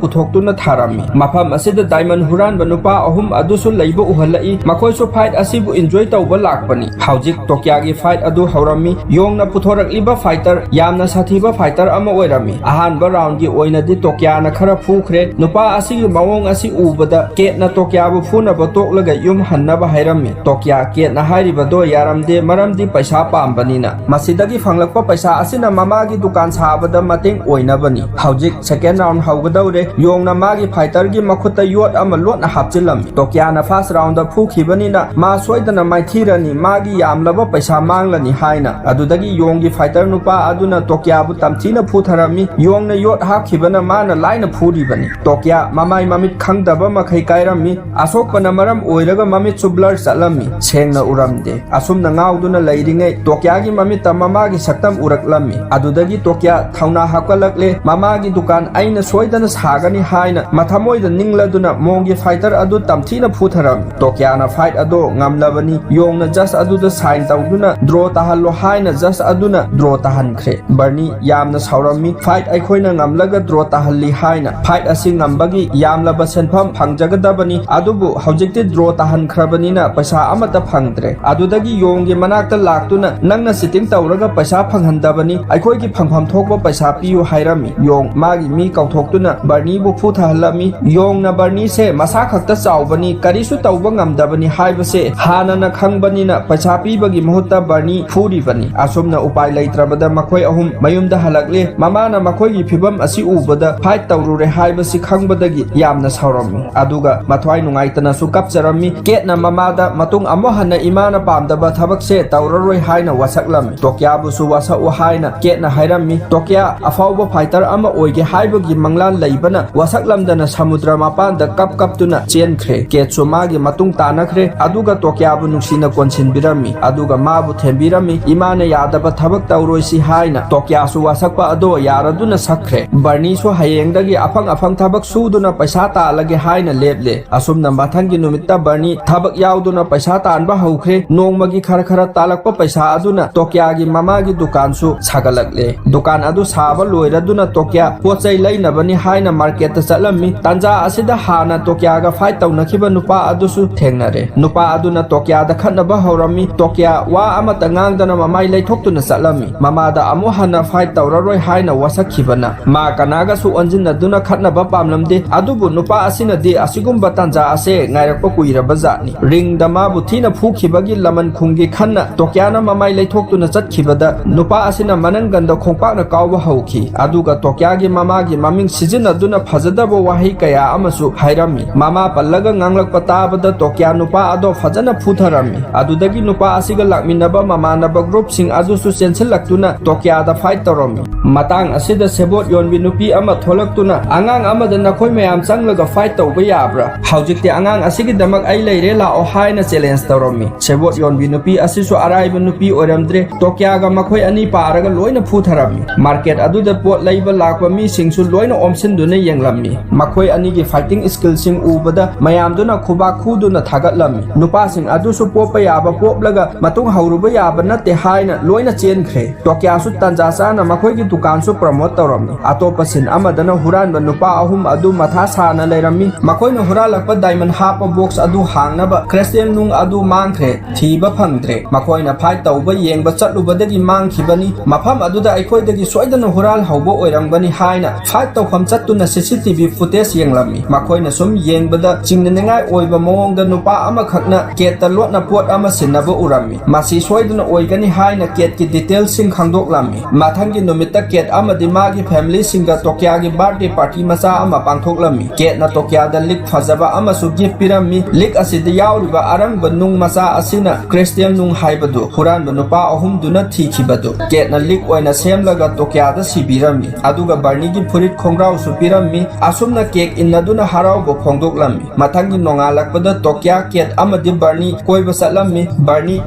ꯄꯨꯊꯣꯛꯇꯨꯅ ꯊꯥꯔꯝꯃꯤ꯫ ꯃꯐꯝ ꯑꯁꯤꯗ diamond ꯍꯨꯔꯥꯟꯕ ꯅꯨꯄꯥ ꯑꯍꯨꯝ ꯑꯗꯨꯁꯨ ꯂꯩꯕ ꯎꯍꯜꯂꯛꯏ, ꯃꯈꯣꯏꯁꯨ fight ꯑꯁꯤꯕꯨ enjoy ꯇꯧꯕ ꯂꯥꯛꯄꯅꯤ꯫ ꯍꯧꯖꯤꯛ ꯇꯣꯀꯤꯌꯥꯒꯤ fight ꯑꯗꯨ ꯍꯧꯔꯝꯃꯤ꯫ ꯌꯣꯡꯅ ꯄꯨꯊꯣꯔꯛꯂꯤꯕ fighter ꯌꯥꯝꯅ ꯁꯥꯊꯤꯕ fighter ꯑꯃ ꯑꯣꯏꯔꯝꯃꯤ꯫ ꯑꯍꯥꯟꯕ round ꯒꯤ ꯑꯣꯏꯅꯗꯤ ꯇꯣꯀꯤꯌꯥꯅ ꯈꯔ ꯐꯨꯈ꯭ꯔꯦ꯫ ꯅꯨꯄꯥ ꯑꯁꯤꯒꯤ ꯃꯑꯣꯡ ꯑꯁꯤ ꯎꯕꯗ ꯀꯦꯠꯅ ꯇꯣꯀꯤꯌꯥꯕꯨ ꯐꯨꯅꯕ ꯇꯣꯛꯂꯒ ꯌꯨꯝ ꯍꯟꯅꯕ ꯍꯥꯏꯔꯝꯃꯤ꯫ ꯇꯣꯀꯤꯌꯥ ꯀꯦꯠꯅ ꯍꯥꯏꯔꯤꯕꯗꯣ ꯌꯥꯔꯝꯗꯦ, ꯃꯔꯝꯗꯤ ꯄꯩꯁꯥ ꯄꯥꯝꯕꯅꯤꯅ꯫ ꯃꯁꯤꯗꯒꯤ ꯐꯪꯂꯛꯄ ꯄꯩꯁꯥ ꯑꯁꯤꯅ ꯃꯃꯥꯒꯤ ꯗꯨꯀꯥꯟ ꯁꯥꯕꯗ ꯃꯇꯦꯡ ꯑꯣꯏꯅꯕꯅꯤ꯫ ꯍꯧꯖꯤꯛ second round ꯍꯧꯒꯗꯧꯔꯦ꯫ ꯌꯣꯡꯅ ꯃꯥꯒꯤ fighter ꯒꯤ ꯃꯈꯨꯠꯇ ꯌꯣꯠ ꯑꯃ ꯂꯣꯠꯅ ꯍꯥꯞꯆꯤꯜꯂꯝꯃꯤ꯫ ꯇꯣꯀꯤꯌꯥꯅ first round ꯗ ꯐꯨꯈꯤꯕꯅꯤꯅ ꯃꯥ ꯁꯣꯏꯗꯅ ꯃꯥꯏꯊꯤꯔꯅꯤ, ꯃꯥꯒꯤ ꯌꯥꯝꯂꯕ ꯄꯩꯁꯥ ꯃꯥꯡꯂꯅꯤ ꯍꯥꯏꯅ꯫ ꯑꯗꯨꯗꯒꯤ ꯌꯣꯡꯒꯤ fighter ꯅꯨꯄꯥ ꯑꯗꯨꯅ ꯇꯣꯀꯤꯌꯥꯕꯨ ꯇꯝꯊꯤꯅ ꯐꯨꯊꯔꯝꯃꯤ꯫ ꯌꯣꯡꯅ ꯌꯣꯠ ꯍꯥꯞꯈꯤꯕꯅ ꯃꯥꯅ ꯂꯥꯏꯅ ꯐꯨꯔꯤꯕꯅꯤ꯫ ꯇꯣꯀꯤꯌꯥ ꯃꯃꯥꯏ ꯃꯃꯤꯠ ꯈꯪꯗꯕ ꯃꯈꯩ ꯀꯥꯏꯔꯝꯃꯤ꯫ ꯑꯁꯣꯛꯄꯅ ꯃꯔꯝ ꯑꯣꯏꯔꯒ ꯃꯃꯤꯠꯁꯨ blur ꯆꯠꯂꯝꯃꯤ, ꯁꯦꯡꯅ ꯎꯔꯝꯗꯦ꯫ ꯑꯁꯨꯝꯅ ꯉꯥꯎꯗꯨꯅ ꯂꯩꯔꯤꯉꯩ ꯇꯣꯀꯤꯌꯥꯒꯤ ꯃꯃꯤꯠꯇ ꯃꯃꯥꯒꯤ ꯁꯛꯇꯝ ꯎꯔꯛꯂꯝꯃꯤ꯫ ꯑꯗꯨꯗꯒꯤ ꯇꯣꯀꯤꯌꯥ ꯊꯧꯅꯥ ꯍꯥꯞꯀꯠꯂꯛꯂꯦ꯫ ꯃꯃꯥꯒꯤ ꯗꯨꯀꯥꯟ ꯑꯩꯅ ꯁꯣꯏꯗꯅ ꯁꯥꯒꯅꯤ ꯍꯥꯏꯅ ꯃꯊꯃꯣꯏꯗ ꯅꯤꯡꯂꯗꯨꯅ ꯃꯣꯡꯒꯤ fighter ꯑꯗꯨ ꯇꯝꯊꯤꯅ ꯐꯨꯊꯔꯝꯃꯤ꯫ ꯇꯣꯀꯤꯌꯥꯅ fight ꯑꯗꯨ ꯉꯝꯂꯕꯅꯤ꯫ ꯌꯣꯡꯅ judge ꯑꯗꯨꯗ sign ꯇꯧꯗꯨꯅ draw ꯇꯥꯍꯜꯂꯣ ꯍꯥꯏꯅ judge ꯑꯗꯨꯅ draw ꯇꯥꯍꯟꯈ꯭ꯔꯦ꯫ ꯕꯔꯅꯤ ꯌꯥꯝꯅ ꯁꯥꯎꯔꯝꯃꯤ꯫ Fight ꯑꯩꯈꯣꯏꯅ ꯉꯝꯂꯒ draw ꯇꯥꯍꯜꯂꯤ ꯍꯥꯏꯅ꯫ Fight ꯑꯁꯤ ꯉꯝꯕꯒꯤ ꯌꯥꯝꯂꯕ ꯁꯦꯟꯐꯝ ꯐꯪꯖꯒꯗꯕꯅꯤ, ꯑꯗꯨꯕꯨ ꯍꯧꯖꯤꯛꯇꯤ draw ꯇꯥꯍꯟꯈ꯭ꯔꯕꯅꯤꯅ ꯄꯩꯁꯥ ꯑꯃꯠꯇ ꯐꯪꯗ꯭ꯔꯦ꯫ ꯑꯗꯨꯗꯒꯤ ꯌꯣꯡꯒꯤ ꯃꯅꯥꯛꯇ ꯂꯥꯛꯇꯨꯅ, "ꯅꯪꯅ cheating ꯇꯧꯔꯒ ꯄꯩꯁꯥ ꯐꯪꯍꯟꯗꯕꯅꯤ, ꯑꯩꯈꯣꯏꯒꯤ ꯐꯪꯐꯝ ꯊꯣꯛꯄ ꯄꯩꯁꯥ ꯄꯤꯌꯨ" ꯍꯥꯏꯔꯝꯃꯤ꯫ ꯌꯣꯡ ꯃꯥꯒꯤ ꯃꯤ ꯀꯧꯊꯣꯛꯇꯨꯅ ꯕꯔꯅꯤꯕꯨ ꯐꯨꯊꯍꯜꯂꯝꯃꯤ꯫ ꯌꯣꯡꯅ ꯕꯔꯅꯤꯁꯦ ꯃꯁꯥ ꯈꯛꯇ ꯆꯥꯎꯕꯅꯤ, ꯀꯔꯤꯁꯨ ꯇꯧꯕ ꯉꯝꯗꯕꯅꯤ ꯍꯥꯏꯕꯁꯦ ꯍꯥꯟꯅꯅ ꯈꯪꯕꯅꯤꯅ ꯄꯩꯁꯥ ꯄꯤꯕꯒꯤ ꯃꯍꯨꯠꯇ ꯕꯔꯅꯤ ꯐꯨꯔꯤꯕꯅꯤ꯫ ꯑꯁꯨꯝꯅ ꯎꯄꯥꯏ ꯂꯩꯇ꯭ꯔꯕꯗ ꯃꯈꯣꯏ ꯑꯍꯨꯝ ꯃꯌꯨꯝꯗ ꯍꯜꯂꯛꯂꯦ꯫ ꯃꯃꯥꯅ ꯃꯈꯣꯏꯒꯤ ꯐꯤꯕꯝ ꯑꯁꯤ ꯎꯕꯗ ꯐꯥꯏꯠ ꯇꯧꯔꯨꯔꯦ ꯍꯥꯏꯕꯁꯤ ꯈꯪꯕꯗꯒꯤ ꯌꯥꯝꯅ ꯁꯥꯎꯔꯝꯃꯤ꯫ ꯑꯗꯨꯒ ꯃꯊ꯭ꯋꯥꯏ ꯅꯨꯡꯉꯥꯏꯇꯅꯁꯨ ꯀꯞꯆꯔꯝꯃꯤ꯫ ꯀꯦꯠꯅ ꯃꯃꯥꯗ ꯃꯇꯨꯡ ꯑꯃꯨꯛ ꯍꯟꯅ ꯏꯃꯥꯅ ꯄꯥꯝꯗꯕ ꯊꯕꯛꯁꯦ ꯇꯧꯔꯔꯣꯏ ꯍꯥꯏꯅ ꯋꯥꯁꯛꯂꯝꯃꯤ꯫ ꯇꯣꯀꯤꯌꯥꯕꯨꯁꯨ ꯋꯥꯁꯛꯎ ꯍꯥꯏꯅ ꯀꯦꯠꯅ ꯍꯥꯏꯔꯝꯃꯤ꯫ ꯇꯣꯀꯤꯌꯥ ꯑꯐꯥꯎꯕ ꯐꯥꯏꯇꯔ ꯑꯃ ꯑꯣꯏꯒꯦ ꯍꯥꯏꯕꯒꯤ ꯃꯪꯂꯥꯟ ꯂꯩꯕꯅ ꯋꯥꯁꯛꯂꯝꯗꯅ ꯁꯃꯨꯗ꯭ꯔ ꯃꯄꯥꯟꯗ ꯀꯞ ꯀꯞꯇꯨꯅ ꯆꯦꯟꯈ꯭ꯔꯦ꯫ ꯀꯦꯠꯁꯨ ꯃꯥꯒꯤ ꯃꯇꯨꯡ ꯇꯥꯅꯈ꯭ꯔꯦ꯫ ꯑꯗꯨꯒ ꯇꯣꯀꯤꯌꯥꯕꯨ ꯅꯨꯡꯁꯤꯅ ꯀꯣꯟꯁꯤꯟꯕꯤꯔꯝꯃꯤ꯫ ꯑꯗꯨꯒ ꯃꯥꯕꯨ ꯊꯦꯝꯕꯤꯔꯝꯃꯤ꯫ ꯏꯃꯥꯅ ꯌꯥꯗꯕ ꯊꯕꯛ ꯇꯧꯔꯣꯏꯁꯤ ꯍꯥꯏꯅ ꯇꯣꯀꯤꯌꯥꯁꯨ ꯋꯥꯁꯛꯄ ꯑꯗꯣ ꯌꯥꯔꯗꯨꯅ ꯁꯛꯈ꯭ꯔꯦ꯫ ꯕꯔꯅꯤꯁꯨ ꯍꯌꯦꯡꯗꯒꯤ ꯑꯐꯪ ꯑꯐꯪ ꯊꯕꯛ ꯁꯨꯗꯨꯅ ꯄꯩꯁꯥ ꯇꯥꯜꯂꯒꯦ ꯍꯥꯏꯅ ꯂꯦꯞꯂꯦ꯫ ꯑꯁꯨꯝꯅ ꯃꯊꯪꯒꯤ ꯅꯨꯃꯤꯠꯇ ꯕꯔꯅꯤ ꯊꯕꯛ ꯌꯥꯎꯗꯨꯅ ꯄꯩꯁꯥ ꯇꯥꯟꯕ ꯍꯧꯈ꯭ꯔꯦ꯫ ꯅꯣꯡꯃꯒꯤ ꯈꯔ ꯈꯔ ꯇꯥꯜꯂꯛꯄ ꯄꯩꯁꯥ ꯑꯗꯨꯅ ꯇꯣꯀꯤꯌꯥꯒꯤ ꯃꯃꯥꯒꯤ ꯗꯨꯀꯥꯟꯁꯨ ꯁꯥꯒꯠꯂꯛꯂꯦ꯫ ꯗꯨꯀꯥꯟ ꯑꯗꯨ ꯁꯥꯕ ꯂꯣꯏꯔꯗꯨꯅ ꯇꯣꯀꯤꯌꯥ ꯄꯣꯠ ꯆꯩ ꯂꯩꯅꯕꯅꯤ ꯍꯥꯏꯅ ꯃꯥꯔꯀꯦꯠꯇ ꯆꯠꯂꯝꯃꯤ꯫ ꯇꯥꯟꯖꯥ ꯑꯁꯤꯗ ꯍꯥꯟꯅ ꯇꯣꯀꯤꯌꯥꯒ ꯐꯥꯏꯠ ꯇꯧꯅꯈꯤꯕ ꯅꯨꯄꯥ ꯑꯗꯨꯁꯨ ꯊꯦꯡꯅꯔꯦ꯫ ꯅꯨꯄꯥ ꯑꯗꯨꯅ ꯇꯣꯀꯤꯌꯥꯗ ꯈꯠꯅꯕ ꯍꯧꯔꯝꯃꯤ꯫ ꯇꯣꯀꯤꯌꯥ ꯋꯥ ꯑꯃꯠꯇ ꯉꯥꯡꯗꯅ ꯃꯃꯥꯏ ꯂꯩꯊꯣꯛꯇꯨꯅ ꯆꯠꯂꯝꯃꯤ꯫ ꯃꯃꯥꯗ ꯑꯃꯨꯛ ꯍꯟꯅ ꯐꯥꯏꯠ ꯇꯧꯔꯔꯣꯏ ꯍꯥꯏꯅ ꯋꯥꯁꯛꯈꯤꯕꯅ ꯃꯥ ꯀꯅꯥꯒꯁꯨ ꯑꯣꯟꯁꯤꯟꯅꯗꯨꯅ ꯈꯠꯅꯕ ꯄꯥꯝꯂꯝꯗꯦ꯫ ꯑꯗꯨꯕꯨ ꯅꯨꯄꯥ ꯑꯁꯤꯅꯗꯤ ꯑꯁꯤꯒꯨꯝꯕ ꯇꯥꯟꯖꯥ ꯑꯁꯦ ꯉꯥꯏꯔꯛꯄ ꯀꯨꯏꯔꯕ ꯖꯥꯠꯅꯤ꯫ ꯔꯤꯡꯗ ꯃꯥꯕꯨ ꯊꯤꯅ ꯐꯨꯈꯤꯕꯒꯤ ꯂꯃꯟ ꯈꯨꯝꯒꯦ ꯈꯟꯅ ꯇꯣꯀꯤꯌꯥꯅ ꯃꯃꯥꯏ ꯂꯩꯊꯣꯛꯇꯨꯅ ꯆꯠꯈꯤꯕꯗ ꯅꯨꯄꯥ ꯑꯁꯤꯅ ꯃꯅꯪꯒꯟꯗ ꯈꯣꯡꯄꯥꯛꯅ ꯀꯥꯎꯕ ꯍꯧꯈꯤ꯫ ꯑꯗꯨꯒ ꯇꯣꯀꯤꯌꯥꯒꯤ ꯃꯃꯥꯒꯤ ꯃꯃꯤꯡ ꯁꯤꯖꯤꯟꯅꯗꯨꯅ ꯐꯖꯗꯕ ꯋꯥꯍꯩ ꯀꯌꯥ ꯑꯃꯁꯨ ꯍꯥꯏꯔꯝꯃꯤ꯫ ꯃꯃꯥ ꯄꯜꯂꯒ ꯉꯥꯡꯂꯛꯄ ꯇꯥꯕꯗ ꯇꯣꯀꯤꯌꯥ ꯅꯨꯄꯥ ꯑꯗꯣ ꯐꯖꯅ ꯐꯨꯊꯔꯝꯃꯤ꯫ ꯑꯗꯨꯗꯒꯤ ꯅꯨꯄꯥ ꯑꯁꯤꯒ ꯂꯥꯛꯃꯤꯟꯅꯕ ꯃꯃꯥꯟꯅꯕ ꯒ꯭ꯔꯨꯞꯁꯤꯡ ꯑꯗꯨꯁꯨ ꯆꯦꯟꯁꯤꯜꯂꯛꯇꯨꯅ ꯇꯣꯀꯤꯌꯥꯗ ꯐꯥꯏꯠ ꯇꯧꯔꯝꯃꯤ꯫ ꯃꯇꯥꯡ ꯑꯁꯤꯗ ꯁꯦꯕꯣꯠ ꯌꯣꯟꯕꯤ ꯅꯨꯄꯤ ꯑꯃ ꯊꯣꯛꯂꯛꯇꯨꯅ, "ꯑꯉꯥꯡ ꯑꯃꯗ ꯅꯈꯣꯏ ꯃꯌꯥꯝ ꯆꯪꯂꯒ ꯐꯥꯏꯠ ꯇꯧꯕ ꯌꯥꯕ꯭ꯔꯥ? ꯍꯧꯖꯤꯛꯇꯤ ꯑꯉꯥꯡ ꯑꯁꯤꯒꯤꯗꯃꯛ ꯑꯩ ꯂꯩꯔꯦ, ꯂꯥꯛꯑꯣ" ꯍꯥꯏꯅ ꯆꯦꯂꯦꯟꯖ ꯇꯧꯔꯝꯃꯤ꯫ ꯁꯦꯕꯣꯠ ꯌꯣꯟꯕꯤ ꯅꯨꯄꯤ ꯑꯁꯤꯁꯨ ꯑꯔꯥꯏꯕ ꯅꯨꯄꯤ ꯑꯣꯏꯔꯝꯗ꯭ꯔꯦ꯫ ꯇꯣꯀꯤꯌꯥꯒ ꯃꯈꯣꯏ ꯑꯅꯤ ꯄꯥꯔꯒ ꯂꯣꯏꯅ ꯐꯨꯊꯔꯝꯃꯤ꯫ ꯃꯥꯔꯀꯦꯠ ꯑꯗꯨꯗ ꯄꯣꯠ ꯂꯩꯕ ꯂꯥꯛꯄ ꯃꯤꯁꯤꯡꯁꯨ ꯂꯣꯏꯅ ꯑꯣꯝꯁꯤꯟꯗꯨꯅ ꯌꯦꯡꯂꯝꯃꯤ꯫ ꯃꯈꯣꯏ ꯑꯅꯤꯒꯤ ꯐꯥꯏꯇꯤꯡ ꯁ꯭ꯀꯤꯜꯁꯤꯡ ꯎꯕꯗ ꯃꯌꯥꯝꯗꯨꯅ ꯈꯨꯕꯥꯛ ꯈꯨꯗꯨꯅ ꯊꯥꯒꯠꯂꯝꯃꯤ꯫ ꯅꯨꯄꯥꯁꯤꯡ ꯑꯗꯨꯁꯨ ꯄꯣꯞꯄ ꯌꯥꯕ ꯄꯣꯞꯂꯒ ꯃꯇꯨꯡ ꯍꯧꯔꯨꯕ ꯌꯥꯕ ꯅꯠꯇꯦ ꯍꯥꯏꯅ ꯂꯣꯏꯅ ꯆꯦꯟꯈ꯭ꯔꯦ꯫ ꯇꯣꯀꯤꯌꯥꯁꯨ ꯇꯥꯟꯖꯥ ꯆꯥꯅ ꯃꯈꯣꯏꯒꯤ ꯗꯨꯀꯥꯟꯁꯨ ꯄ꯭ꯔꯃꯣꯠ ꯇꯧꯔꯝꯃꯤ꯫ ꯑꯇꯣꯞꯄ ꯁꯤꯟ ꯑꯃꯗꯅ ꯍꯨꯔꯥꯟꯕ ꯅꯨꯄꯥ ꯑꯍꯨꯝ ꯑꯗꯨ ꯃꯊꯥ ꯁꯥꯅ ꯂꯩꯔꯝꯃꯤ꯫ ꯃꯈꯣꯏꯅ ꯍꯨꯔꯥꯜꯂꯛꯄ ꯗꯥꯏꯃꯟ ꯍꯥꯞꯄ ꯕꯣꯛꯁ ꯑꯗꯨ ꯍꯥꯡꯅꯕ ꯀ꯭ꯔꯤꯁꯇꯦꯜ ꯅꯨꯡ ꯑꯗꯨ ꯃꯥꯡꯈ꯭ꯔꯦ, ꯊꯤꯕ ꯐꯪꯗ꯭ꯔꯦ꯫ ꯃꯈꯣꯏꯅ ꯐꯥꯏꯠ ꯇꯧꯕ ꯌꯦꯡꯕ ꯆꯠꯂꯨꯕꯗꯒꯤ ꯃꯥꯡꯈꯤꯕꯅꯤ꯫ ꯃꯐꯝ ꯑꯗꯨꯗ ꯑꯩꯈꯣꯏꯗꯒꯤ ꯁꯣꯏꯗꯅ ꯍꯨꯔꯥꯜꯍꯧꯕ ꯑꯣꯏꯔꯝꯒꯅꯤ꯫ ꯕꯅꯤ ꯍꯥꯏꯅ ꯐꯥꯏꯠ ꯇꯧꯐꯝ ꯆꯠꯇꯨꯅ ꯁꯤ ꯁꯤ ꯇꯤ ꯚꯤ ꯐꯨꯇꯦꯖ ꯌꯦꯡꯂꯝꯃꯤ꯫ ꯃꯈꯣꯏꯅ ꯁꯨꯝ ꯌꯦꯡꯕꯗ ꯆꯤꯡꯅꯅꯤꯡꯉꯥꯏ ꯑꯣꯏꯕ ꯃꯑꯣꯡꯗ ꯅꯨꯄꯥ ꯑꯃꯈꯛꯅ ꯀꯦꯠꯇ ꯂꯣꯠꯅ ꯄꯣꯠ ꯑꯃ ꯁꯤꯟꯅꯕ ꯎꯔꯝꯃꯤ꯫ ꯃꯁꯤ ꯁꯣꯏꯗꯅ ꯑꯣꯏꯒꯅꯤ ꯍꯥꯏꯅ ꯀꯦꯠꯀꯤ ꯗꯤꯇꯦꯜꯁꯤꯡ ꯈꯪꯗꯣꯛꯂꯝꯃꯤ꯫ ꯃꯊꯪꯒꯤ ꯅꯨꯃꯤꯠꯇ ꯀꯦꯠ ꯑꯃꯗꯤ ꯃꯥꯒꯤ ꯐꯦꯃꯤꯂꯤꯁꯤꯡꯒ ꯇꯣꯀꯤꯌꯥꯒꯤ ꯕꯥꯔꯗꯦ ꯄꯥꯔꯇꯤ ꯃꯆꯥ ꯑꯃ ꯄꯥꯡꯊꯣꯛꯂꯝꯃꯤ꯫ ꯀꯦꯠꯅ ꯇꯣꯀꯤꯌꯥꯗ ꯂꯤꯛ ꯐꯖꯕ ꯑꯃꯁꯨ ꯒꯤꯐ ꯄꯤꯔꯝꯃꯤ꯫ ꯂꯤꯛ ꯑꯁꯤꯗ ꯌꯥꯎꯔꯤꯕ ꯑꯔꯪꯕ ꯅꯨꯡ ꯃꯆꯥ ꯑꯁꯤꯅ ꯀ꯭ꯔꯤꯁꯇꯦꯜ ꯅꯨꯡ ꯍꯥꯏꯕꯗꯨ ꯍꯨꯔꯥꯟꯕ ꯅꯨꯄꯥ ꯑꯍꯨꯝꯗꯨꯅ ꯊꯤꯈꯤꯕꯗꯨ꯫ ꯀꯦꯠꯅ ꯂꯤꯛ ꯑꯣꯏꯅ ꯁꯦꯝꯂꯒ ꯇꯣꯀꯤꯌꯥꯗ ꯁꯤꯕꯤꯔꯝꯃꯤ꯫ ꯑꯗꯨꯒ ꯕꯔꯅꯤꯒꯤ ꯐꯨꯔꯤꯠ ꯈꯣꯡꯒ꯭ꯔꯥꯎꯁꯨ ꯄꯤꯔꯝꯃꯤ꯫ ꯑꯁꯨꯝꯅ ꯀꯦꯛ ꯏꯟꯅꯗꯨꯅ ꯍꯔꯥꯎꯕ ꯐꯣꯡꯗꯣꯛꯂꯝꯃꯤ꯫ ꯃꯊꯪꯒꯤ ꯅꯣꯡꯉꯥꯜꯂꯛꯄꯗ ꯇꯣꯀꯤꯌꯥ, ꯀꯦꯠ ꯑꯃꯗꯤ ꯕꯔꯅꯤ ꯀꯣꯏꯕ ꯆꯠꯂꯝꯃꯤ꯫ ꯕꯔꯅꯤ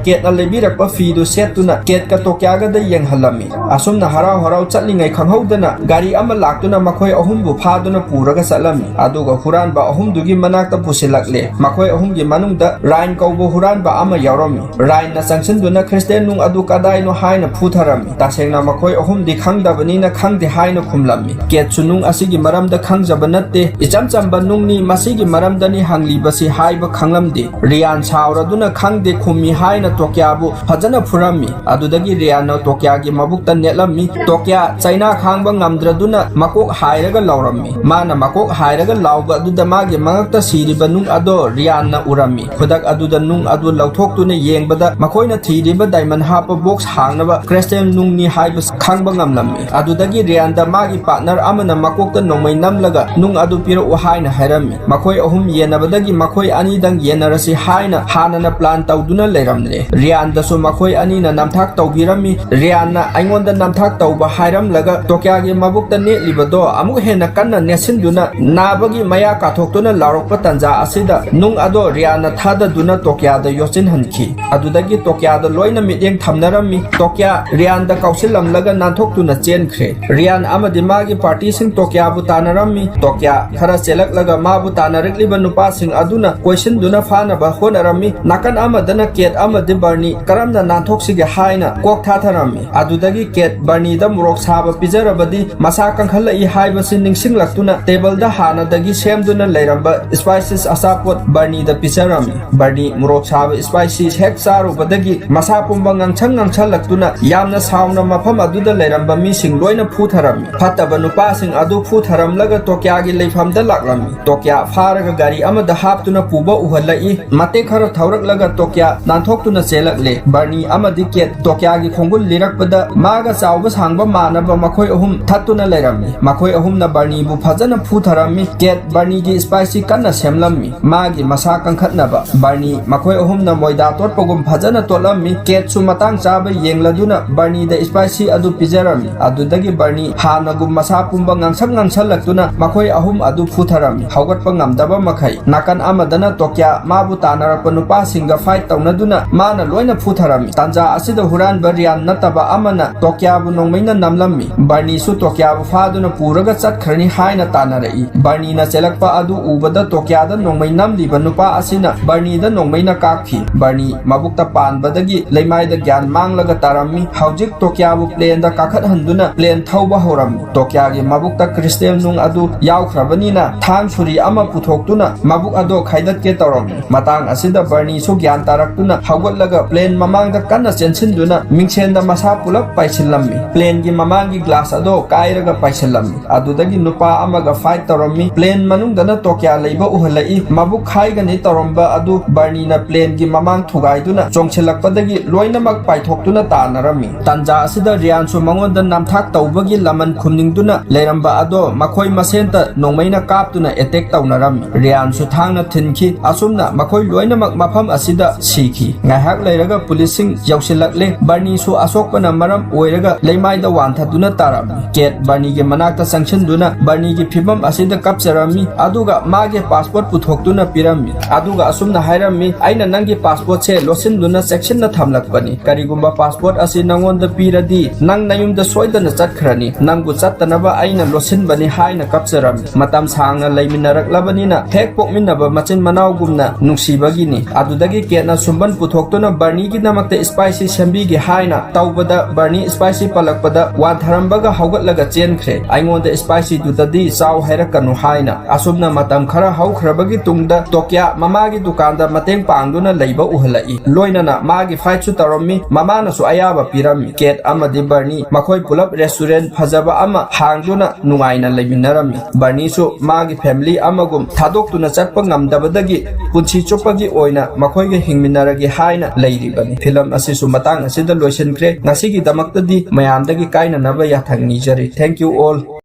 ꯀꯦꯠꯅ ꯂꯩꯕꯤꯔꯛꯄ ꯐꯤꯗꯨ ꯁꯦꯠꯇꯨꯅ ꯀꯦꯠꯀ ꯇꯣꯀꯤꯌꯥꯒꯗ ꯌꯦꯡꯍꯜꯂꯝꯃꯤ꯫ ꯑꯁꯨꯝꯅ ꯍꯔꯥꯎ ꯍꯔꯥꯎ ꯆꯠꯂꯤꯉꯩ ꯈꯪꯍꯧꯗꯅ ꯒꯥꯔꯤ ꯑꯃ ꯂꯥꯛꯇꯨꯅ ꯃꯈꯣꯏ ꯑꯍꯨꯝꯕꯨ ꯐꯥꯗꯨꯅ ꯄꯨꯔꯒ ꯆꯠꯂꯝꯃꯤ꯫ ꯑꯗꯨꯒ ꯍꯨꯔꯥꯟꯕ ꯑꯍꯨꯝꯗꯨꯒꯤ ꯃꯅꯥꯛꯇ ꯄꯨꯁꯤꯜꯂꯛꯂꯦ꯫ ꯃꯈꯣꯏ ꯑꯍꯨꯝꯒꯤ ꯃꯅꯨꯡꯗ ꯔꯥꯏꯟ ꯀꯧꯕ ꯍꯨꯔꯥꯟꯕ ꯑꯃ ꯌꯥꯎꯔꯝꯃꯤ꯫ ꯔꯥꯏꯟꯅ ꯆꯪꯁꯤꯟꯗꯨꯅ ꯈ꯭ꯔꯤꯁꯇꯦꯟ ꯅꯨꯡ ꯑꯗꯨ ꯀꯗꯥꯏꯅꯣ ꯍꯥꯏꯅ ꯐꯨꯊꯔꯝꯃꯤ꯫ ꯇꯁꯦꯡꯅ ꯃꯈꯣꯏ ꯑꯍꯨꯝꯗꯤ ꯈꯪꯗꯕꯅꯤꯅ ꯈꯪꯗꯦ ꯍꯥꯏꯅ ꯈꯨꯝꯂꯝꯃꯤ꯫ ꯀꯦꯠꯁꯨ ꯅꯨꯡ ꯑꯁꯤꯒꯤ ꯃꯔꯝꯗ ꯈꯪꯖꯕ ꯅꯠꯇꯦ, ꯏꯆꯝ ꯆꯝꯕ ꯅꯨꯡꯅꯤ, ꯃꯁꯤꯒꯤ ꯃꯔꯝꯗꯅꯤ ꯍꯪꯂꯤꯕꯁꯤ ꯍꯥꯏꯕ ꯈꯪꯂꯝꯗꯦ꯫ ꯔꯤꯌꯥꯟ ꯁꯥꯎꯔꯗꯨꯅ ꯈꯪꯗꯦ ꯈꯨꯝꯃꯤ ꯍꯥꯏꯅ ꯇꯣꯀꯤꯌꯥꯕꯨ ꯐꯖꯅ ꯐꯨꯔꯝꯃꯤ꯫ ꯑꯗꯨꯗꯒꯤ ꯔꯤꯌꯥꯟꯅ ꯇꯣꯀꯤꯌꯥꯒꯤ ꯃꯕꯨꯛꯇ ꯅꯦꯠꯂꯝꯃꯤ꯫ ꯇꯣꯀꯤꯌꯥ ꯆꯩꯅꯥ ꯈꯥꯡꯕ ꯉꯝꯗ꯭ꯔꯗꯨꯅ ꯃꯀꯣꯛ ꯍꯥꯏꯔꯒ ꯂꯥꯎꯔꯝꯃꯤ꯫ ꯃꯥꯅ ꯃꯀꯣꯛ ꯍꯥꯏꯔꯒ ꯂꯥꯎꯕ ꯑꯗꯨꯗ ꯃꯥꯒꯤ ꯃꯉꯛꯇ ꯁꯤꯔꯤꯕ ꯅꯨꯡ ꯑꯗꯣ ꯔꯤꯌꯥꯟꯅ ꯎꯔꯝꯃꯤ꯫ ꯈꯨꯗꯛ ꯑꯗꯨꯗ ꯅꯨꯡ ꯑꯗꯨ ꯂꯧꯊꯣꯛꯇꯨꯅ ꯌꯦꯡꯕꯗ ꯃꯈꯣꯏꯅ ꯊꯤꯔꯤꯕ ꯗꯥꯏꯃꯟ ꯍꯥꯞꯄ ꯕꯣꯛꯁ ꯍꯥꯡꯅꯕ ꯀ꯭ꯔꯤꯁꯇꯦꯜ ꯅꯨꯡꯅꯤ ꯍꯥꯏꯕꯁꯤ ꯈꯪꯕ ꯉꯝꯂꯝꯃꯤ꯫ ꯑꯗꯨꯗꯒꯤ ꯔꯤꯌꯥꯟꯗ ꯃꯥꯒꯤ ꯄꯥꯔꯠꯅꯔ ꯑꯃꯅ ꯃꯀꯣꯛꯇ ꯅꯣꯡꯃꯩ ꯅꯝꯂꯒ ꯅꯨꯡ ꯑꯗꯨ ꯄꯤꯔꯛꯎ ꯍꯥꯏꯅ ꯍꯥꯏꯔꯝꯃꯤ꯫ ꯃꯈꯣꯏ ꯑꯍꯨꯝ ꯌꯦꯟꯅꯕꯗꯒꯤ ꯃꯈꯣꯏ ꯑꯅꯤꯗꯪ ꯌꯦꯟꯅꯔꯁꯤ ꯍꯥꯏꯅ ꯍꯥꯟꯅꯅ ꯄ꯭ꯂꯥꯟ ꯇꯧꯗꯨꯅ ꯂꯩꯔꯝꯂꯦ꯫ ꯔꯤꯌꯥꯟꯗꯁꯨ ꯃꯈꯣꯏ ꯑꯅꯤꯅ ꯅꯝꯊꯥꯛ ꯇꯧꯕꯤꯔꯝꯃꯤ꯫ ꯔꯤꯌꯥꯟꯅ ꯑꯩꯉꯣꯟꯗ ꯅꯝꯊꯥꯛ ꯇꯧꯕ ꯍꯥꯏꯔꯝꯂꯒ ꯇꯣꯀꯤꯌꯥꯒꯤ ꯃꯕꯨꯛꯇ ꯅꯦꯠꯂꯤꯕꯗꯣ ꯑꯃꯨꯛ ꯍꯦꯟꯅ ꯀꯟꯅ ꯅꯦꯠꯁꯤꯟꯗꯨꯅ ꯅꯥꯕꯒꯤ ꯃꯌꯥ ꯀꯥꯊꯣꯛꯇꯨꯅ ꯂꯥꯎꯔꯛꯄ ꯇꯟꯖꯥ ꯑꯁꯤꯗ ꯅꯨꯡ ꯑꯗꯣ ꯔꯤꯌꯥꯟꯅ ꯊꯥꯗꯗꯨꯅ ꯇꯣꯀꯤꯌꯥꯗ ꯌꯣꯠꯁꯤꯟꯍꯟꯈꯤ꯫ ꯑꯗꯨꯗꯒꯤ ꯇꯣꯀꯤꯌꯥꯗ ꯂꯣꯏꯅ ꯃꯤꯠꯌꯦꯡ ꯊꯝꯅꯔꯝꯃꯤ꯫ ꯇꯣꯀꯤꯌꯥ ꯔꯤꯌꯥꯟꯗ ꯀꯥꯎꯁꯤꯜꯂꯝꯂꯒ ꯅꯥꯟꯊꯣꯛꯇꯨꯅ ꯆꯦꯟꯈ꯭ꯔꯦ꯫ ꯔꯤꯌꯥꯟ ꯑꯃꯗꯤ ꯃꯥꯒꯤ ꯄꯥꯔꯇꯤꯁꯤꯡ ꯇꯣꯀꯤꯌꯥꯕꯨ ꯇꯥꯟꯅꯔꯝꯃꯤ꯫ ꯇꯣꯀꯤꯌꯥ ꯈꯔ ꯆꯦꯜꯂꯛꯂꯒ ꯃꯥꯕꯨ ꯇꯥꯟꯅꯔꯛꯂꯤꯕ ꯅꯨꯄꯥꯁꯤꯡ ꯑꯗꯨꯅ ꯀꯣꯏꯁꯤꯟꯗꯨꯅ ꯐꯥꯅꯕ ꯍꯣꯠꯅꯔꯝꯃꯤ꯫ ꯅꯥꯀꯟ ꯑꯃꯗꯅ ꯀꯦꯠ ꯑꯃꯗꯤ ꯕꯔꯅꯤ ꯀꯔꯝꯅ ꯅꯥꯟꯊꯣꯛꯁꯤꯒꯦ ꯍꯥꯏꯅ ꯀꯣꯛ ꯊꯥꯊꯔꯝꯃꯤ꯫ ꯑꯗꯨꯗꯒꯤ ꯀꯦꯠ ꯕꯔꯅꯤꯗ ꯃꯣꯔꯣꯛ ꯁꯥꯕ ꯄꯤꯖꯔꯕꯗꯤ ꯃꯁꯥ ꯀꯟꯈꯠꯂꯛꯏ ꯍꯥꯏꯕꯁꯤ ꯅꯤꯡꯁꯤꯡꯂꯛꯇꯨꯅ ꯇꯦꯕꯜꯗ ꯍꯥꯟꯅꯗꯒꯤ ꯁꯦꯝꯗꯨꯅ ꯂꯩꯔꯝꯕ ꯁ꯭ꯄꯥꯏꯁꯤꯁ ꯑꯆꯥꯄꯣꯠ ꯕꯔꯅꯤꯗ ꯄꯤꯖꯔꯝꯃꯤ꯫ ꯕꯔꯅꯤ ꯃꯣꯔꯣꯛ ꯁꯥꯕ ꯁ꯭ꯄꯥꯏꯁꯤꯁ ꯍꯦꯛ ꯆꯥꯔꯨꯕꯗꯒꯤ ꯃꯁꯥ ꯄꯨꯝꯕ ꯉꯥꯡꯁꯪ ꯉꯥꯡꯁꯜꯂꯛꯇꯨꯅ ꯌꯥꯝꯅ ꯁꯥꯎꯅ ꯃꯐꯝ ꯑꯗꯨꯗ ꯂꯩꯔꯝꯕ ꯃꯤꯁꯤꯡ ꯂꯣꯏꯅ ꯐꯨꯊꯔꯝꯃꯤ꯫ ꯐꯠꯇꯕ ꯅꯨꯄꯥꯁꯤꯡ ꯑꯗꯨ ꯐꯨꯊꯔꯝꯂꯒ ꯇꯣꯀ꯭ꯌꯥꯒꯤ ꯂꯩꯐꯝꯗ ꯂꯥꯛꯂꯝꯃꯤ꯫ ꯇꯣꯀ꯭ꯌꯥ ꯐꯥꯔꯒ ꯒꯥꯔꯤ ꯑꯃꯗ ꯍꯥꯞꯇꯨꯅ ꯄꯨꯕ ꯎꯍꯜꯂꯛꯏ꯫ ꯃꯇꯦꯛ ꯈꯔ ꯊꯧꯔꯛꯂꯒ ꯇꯣꯀ꯭ꯌꯥ ꯅꯥꯟꯊꯣꯛꯇꯨꯅ ꯆꯦꯜꯂꯛꯂꯦ꯫ ꯕꯔꯅꯤ ꯑꯃꯗꯤ ꯀꯦꯠ ꯇꯣꯀ꯭ꯌꯥꯒꯤ ꯈꯣꯡꯒꯨꯜ ꯂꯤꯔꯛꯄꯗ ꯃꯥꯒ ꯆꯥꯎꯕ ꯁꯥꯡꯕ ꯃꯥꯟꯅꯕ ꯃꯈꯣꯏ ꯑꯍꯨꯝ ꯊꯠꯇꯨꯅ ꯂꯩꯔꯝꯃꯤ꯫ ꯃꯈꯣꯏ ꯑꯍꯨꯝꯅ ꯕꯔꯅꯤꯕꯨ ꯐꯖꯅ ꯐꯨꯊꯔꯝꯃꯤ꯫ ꯀꯦꯠ ꯕꯔꯅꯤꯒꯤ ꯁ꯭ꯄꯥꯏꯁꯤ ꯀꯟꯅ ꯁꯦꯝꯂꯝꯃꯤ꯫ ꯃꯥꯒꯤ ꯃꯁꯥ ꯀꯟꯈꯠꯅꯕ ꯕꯔꯅꯤ ꯃꯈꯣꯏ ꯑꯍꯨꯝꯅ ꯃꯣꯏꯗꯥ ꯇꯣꯠꯄꯒꯨꯝ ꯐꯖꯅ ꯇꯣꯠꯂꯝꯃꯤ꯫ ꯀꯦꯠꯁꯨ ꯃꯇꯥꯡ ꯆꯥꯕ ꯌꯦꯡꯂꯗꯨꯅ ꯕꯔꯅꯤꯗ ꯁ꯭ꯄꯥꯏꯁꯤ ꯑꯗꯨ ꯄꯤꯖꯔꯝꯃꯤ꯫ ꯑꯗꯨꯗꯒꯤ ꯕꯔꯅꯤ ꯍꯥꯟꯅꯒꯨꯝ ꯃꯁꯥ ꯄꯨꯝꯕ ꯉꯥꯡꯁꯛ ꯉꯥꯡꯁꯜꯂꯛꯇꯨꯅ ꯃꯈꯣꯏ ꯑꯍꯨꯝ ꯑꯗꯨ ꯐꯨꯊꯔꯝꯃꯤ꯫ ꯍꯧꯒꯠꯄ ꯉꯝꯗꯕ ꯃꯈꯩ ꯅꯥꯀꯟ ꯑꯃꯗꯅ ꯇꯣꯀ꯭ꯌꯥ ꯃꯥꯕꯨ ꯇꯥꯟꯅꯔꯛꯄ ꯅꯨꯄꯥꯁꯤꯡꯒ ꯐꯥꯏꯠ ꯇꯧꯅꯗꯨꯅ ꯃꯥꯅ ꯂꯣꯏꯅ ꯐꯨꯊꯔꯝꯃꯤ꯫ ꯇꯥꯟꯖꯥ ꯑꯁꯤꯗ ꯍꯨꯔꯥꯟꯕ ꯔꯤꯌꯥꯟ ꯅꯠꯇꯕ ꯑꯃꯅ ꯇꯣꯀ꯭ꯌꯥꯕꯨ ꯅꯣꯡꯃꯩꯅ ꯅꯝꯂꯝꯃꯤ꯫ ꯕꯔꯅꯤꯁꯨ ꯇꯣꯀ꯭ꯌꯥꯕꯨ ꯐꯥꯗꯨꯅ ꯄꯨꯔꯒ ꯆꯠꯈ꯭ꯔꯅꯤ ꯍꯥꯏꯅ ꯇꯥꯟꯅꯔꯛꯏ꯫ ꯕꯔꯅꯤꯅ ꯆꯦꯜꯂꯛꯄ ꯑꯗꯨ ꯎꯕꯗ ꯇꯣꯀ꯭ꯌꯥꯗ ꯅꯣꯡꯃꯩ ꯅꯝꯂꯤꯕ ꯅꯨꯄꯥ ꯑꯁꯤꯅ ꯕꯔꯅꯤꯗ ꯅꯣꯡꯃꯩꯅ ꯀꯥꯞꯈꯤ꯫ ꯕꯔꯅꯤ ꯃꯕꯨꯛꯇ ꯄꯥꯟꯕꯗꯒꯤ ꯂꯩꯃꯥꯏꯗ ꯒ꯭ꯌꯥꯟ ꯃꯥꯡꯂꯒ ꯇꯥꯔꯝꯃꯤ꯫ ꯍꯧꯖꯤꯛ ꯇꯣꯀ꯭ꯌꯥꯕꯨ ꯄ꯭ꯂꯦꯟꯗ ꯀꯥꯈꯠꯍꯟꯗꯨꯅ ꯄ꯭ꯂꯦꯟ ꯊꯧꯕ ꯍꯧꯔꯝꯃꯤ꯫ ꯇꯣꯀ꯭ꯌꯥꯒꯤ ꯃꯕꯨꯛꯇ ꯀ꯭ꯔꯤꯁꯇꯦꯜ ꯅꯨꯡ ꯑꯗꯨ ꯌꯥꯎꯈ꯭ꯔꯕꯅꯤꯅ ꯊꯥꯡ ꯁꯨꯔꯤ ꯑꯃ ꯄꯨꯊꯣꯛꯇꯨꯅ ꯃꯕꯨꯛ ꯑꯗꯣ ꯈꯥꯏꯗꯠꯀꯦ ꯇꯧꯔꯝꯃꯤ꯫ ꯃꯇꯥꯡ ꯑꯁꯤꯗ ꯕꯔꯅꯤꯁꯨ ꯒ꯭ꯌꯥꯟ ꯇꯥꯔꯛꯇꯨꯅ ꯍꯧꯒꯠꯂꯒ ꯄ꯭ꯂꯦꯟ ꯃꯃꯥꯡꯗ ꯀꯟꯅ ꯆꯦꯟꯁꯤꯟꯗꯨꯅ ꯃꯤꯡꯁꯦꯟꯗ ꯃꯁꯥ ꯄꯨꯂꯞ ꯄꯥꯏꯁꯤꯜꯂꯝꯃꯤ꯫ ꯄ꯭ꯂꯦꯟꯒꯤ ꯃꯃꯥꯡꯒꯤ ꯒ꯭ꯂꯥꯁ ꯑꯗꯣ ꯀꯥꯏꯔꯒ ꯄꯥꯏꯁꯤꯜꯂꯝꯃꯤ꯫ ꯑꯗꯨꯗꯒꯤ ꯅꯨꯄꯥ ꯑꯃꯒ ꯐꯥꯏꯠ ꯇꯧꯔꯝꯃꯤ꯫ ꯄ꯭ꯂꯦꯟ ꯃꯅꯨꯡꯗꯅ ꯇꯣꯀ꯭ꯌꯥ ꯂꯩꯕ ꯎꯍꯜꯂꯛꯏ꯫ ꯃꯕꯨꯛ ꯈꯥꯏꯒꯅꯤ ꯇꯧꯔꯝꯕ ꯑꯗꯨ ꯕꯔꯅꯤꯅ ꯄ꯭ꯂꯦꯟꯒꯤ ꯃꯃꯥꯡ ꯊꯨꯒꯥꯏꯗꯨꯅ ꯆꯣꯡꯁꯤꯜꯂꯛꯄꯗꯒꯤ ꯂꯣꯏꯅꯃꯛ ꯄꯥꯏꯊꯣꯛꯇꯨꯅ ꯇꯥꯟꯅꯔꯝꯃꯤ꯫ ꯇꯥꯟꯖꯥ ꯑꯁꯤꯗ ꯔꯤꯌꯥꯟꯁꯨ ꯃꯉꯣꯟꯗ ꯅꯝꯊꯥꯛ ꯇꯧꯕꯒꯤ ꯂꯃꯟ ꯈꯨꯝꯅꯤꯡꯗꯨꯅ ꯂꯩꯔꯝꯕ ꯑꯗꯣ ꯃꯈꯣꯏ ꯃꯁꯦꯟꯇ ꯅꯣꯡꯃꯩꯅ ꯀꯥꯞꯇꯨꯅ ꯑꯦꯇꯦꯛ ꯇꯧꯅꯔꯝꯃꯤ꯫ ꯔꯤꯌꯥꯟꯁꯨ ꯊꯥꯡꯅ ꯊꯤꯟꯈꯤ꯫ ꯑꯁꯨꯝꯅ ꯃꯈꯣꯏ ꯂꯣꯏꯅꯃꯛ ꯃꯐꯝ ꯑꯁꯤꯗ ꯁꯤꯈꯤ꯫ ꯉꯥꯏꯍꯥꯛ ꯂꯩꯔꯒ ꯄꯨꯂꯤꯁꯁꯤꯡ ꯌꯧꯁꯤꯜꯂꯛꯂꯦ꯫ ꯕꯔꯅꯤꯁꯨ ꯑꯁꯣꯛꯄꯅ ꯃꯔꯝ ꯑꯣꯏꯔꯒ ꯂꯩꯃꯥꯏꯗ ꯋꯥꯟꯊꯗꯨꯅ ꯇꯥꯔꯝꯃꯤ꯫ ꯀꯦꯠ ꯕꯔꯅꯤꯒꯤ ꯃꯅꯥꯛꯇ ꯆꯪꯁꯤꯟꯗꯨꯅ ꯕꯔꯅꯤꯒꯤ ꯐꯤꯕꯝ ꯑꯁꯤꯗ ꯀꯞꯆꯔꯝꯃꯤ꯫ ꯑꯗꯨꯒ ꯃꯥꯒꯤ ꯄꯥꯁꯄꯣꯔꯠ ꯄꯨꯊꯣꯛꯇꯨꯅ ꯄꯤꯔꯝꯃꯤ꯫ ꯑꯗꯨꯒ ꯑꯁꯨꯝꯅ ꯍꯥꯏꯔꯝꯃꯤ, "ꯑꯩꯅ ꯅꯪꯒꯤ ꯄꯥꯁꯄꯣꯔꯠꯁꯦ ꯂꯣꯠꯁꯤꯟꯗꯨꯅ ꯆꯦꯛꯁꯤꯟꯅ ꯊꯝꯂꯛꯄꯅꯤ꯫ ꯀꯔꯤꯒꯨꯝꯕ ꯄꯥꯁꯄꯣꯔꯠ ꯑꯁꯤ ꯅꯉꯣꯟꯗ ꯄꯤꯔꯗꯤ ꯅꯪ ꯅꯌꯨꯝꯗ ꯁꯣꯏꯗꯅ ꯆꯠꯈ꯭ꯔꯅꯤ꯫ ꯅꯪꯕꯨ ꯆꯠꯇꯅꯕ ꯑꯩꯅ ꯂꯣꯠꯁꯤꯟꯕꯅꯤ" ꯍꯥꯏꯅ ꯀꯞꯆꯔꯝꯃꯤ꯫ ꯃꯇꯝ ꯁꯥꯡꯅ ꯂꯩꯃꯤꯟꯅꯔꯛꯂꯕꯅꯤꯅ ꯍꯦꯛ ꯄꯣꯛꯃꯤꯟꯅꯕ ꯃꯆꯤꯟ ꯃꯅꯥꯎꯒꯨꯝꯅ ꯅꯨꯡꯁꯤꯕꯒꯤꯅꯤ꯫ ꯑꯗꯨꯗꯒꯤ ꯀꯦꯠꯅ ꯁꯨꯝꯕꯟ ꯄꯨꯊꯣꯛꯇꯨꯅ ꯕꯔꯅꯤꯒꯤꯗꯃꯛꯇ ꯁ꯭ꯄꯥꯏꯁꯤ ꯁꯦꯝꯕꯤꯒꯦ ꯍꯥꯏꯅ ꯇꯧꯕꯗ ꯕꯔꯅꯤ ꯁ꯭ꯄꯥꯏꯁꯤ ꯄꯜꯂꯛꯄꯗ ꯋꯥꯟꯊꯔꯝꯕꯒ ꯍꯧꯒꯠꯂꯒ ꯆꯦꯟꯈ꯭ꯔꯦ꯫ "ꯑꯩꯉꯣꯟꯗ ꯁ꯭ꯄꯥꯏꯁꯤꯗꯨꯗꯗꯤ ꯆꯥꯎ ꯍꯥꯏꯔꯛꯀꯅꯨ" ꯍꯥꯏꯅ꯫ ꯑꯁꯨꯝꯅ ꯃꯇꯝ ꯈꯔ ꯍꯧꯈ꯭ꯔꯕꯒꯤ ꯇꯨꯡꯗ ꯇꯣꯀ꯭ꯌꯥ ꯃꯃꯥꯒꯤ ꯗꯨꯀꯥꯟꯗ ꯃꯇꯦꯡ ꯄꯥꯡꯗꯨꯅ ꯂꯩꯕ ꯎꯍꯜꯂꯛꯏ꯫ ꯂꯣꯏꯅꯅ ꯃꯥꯒꯤ ꯐꯥꯏꯠꯁꯨ ꯇꯧꯔꯝꯃꯤ꯫ ꯃꯃꯥꯅꯁꯨ ꯑꯌꯥꯕ ꯄꯤꯔꯝꯃꯤ꯫ ꯀꯦꯠ ꯑꯃꯗꯤ ꯕꯔꯅꯤ ꯃꯈꯣꯏ ꯄꯨꯂꯞ ꯔꯦꯁꯇꯨꯔꯦꯟ ꯐꯖꯕ ꯑꯃ ꯍꯥꯡꯗꯨꯅ ꯅꯨꯡꯉꯥꯏꯅ ꯂꯩꯃꯤꯟꯅꯔꯝꯃꯤ꯫ ꯕꯔꯅꯤꯁꯨ ꯃꯥꯒꯤ ꯐꯦꯃꯤꯂꯤ ꯑꯃꯒꯨꯝ ꯊꯥꯗꯣꯛꯇꯨꯅ ꯆꯠꯄ ꯉꯝꯗꯕꯗꯒꯤ ꯄꯨꯟꯁꯤ ꯆꯨꯞꯄꯒꯤ ꯑꯣꯏꯅ ꯃꯈꯣꯏꯒ ꯍꯤꯡꯃꯤꯟꯅꯔꯒꯦ ꯍꯥꯏꯅ ꯂꯩꯔꯤꯕꯅꯤ꯫ ꯐꯤꯂꯝ ꯑꯁꯤꯁꯨ ꯃꯇꯥꯡ ꯑꯁꯤꯗ ꯂꯣꯏꯁꯤꯟꯈ꯭ꯔꯦ꯫ ꯉꯁꯤꯒꯤꯗꯃꯛꯇꯗꯤ ꯃꯌꯥꯝꯗꯒꯤ ꯀꯥꯏꯅꯅꯕ ꯌꯥꯊꯪ ꯅꯤꯖꯔꯤ꯫ Thank you all꯫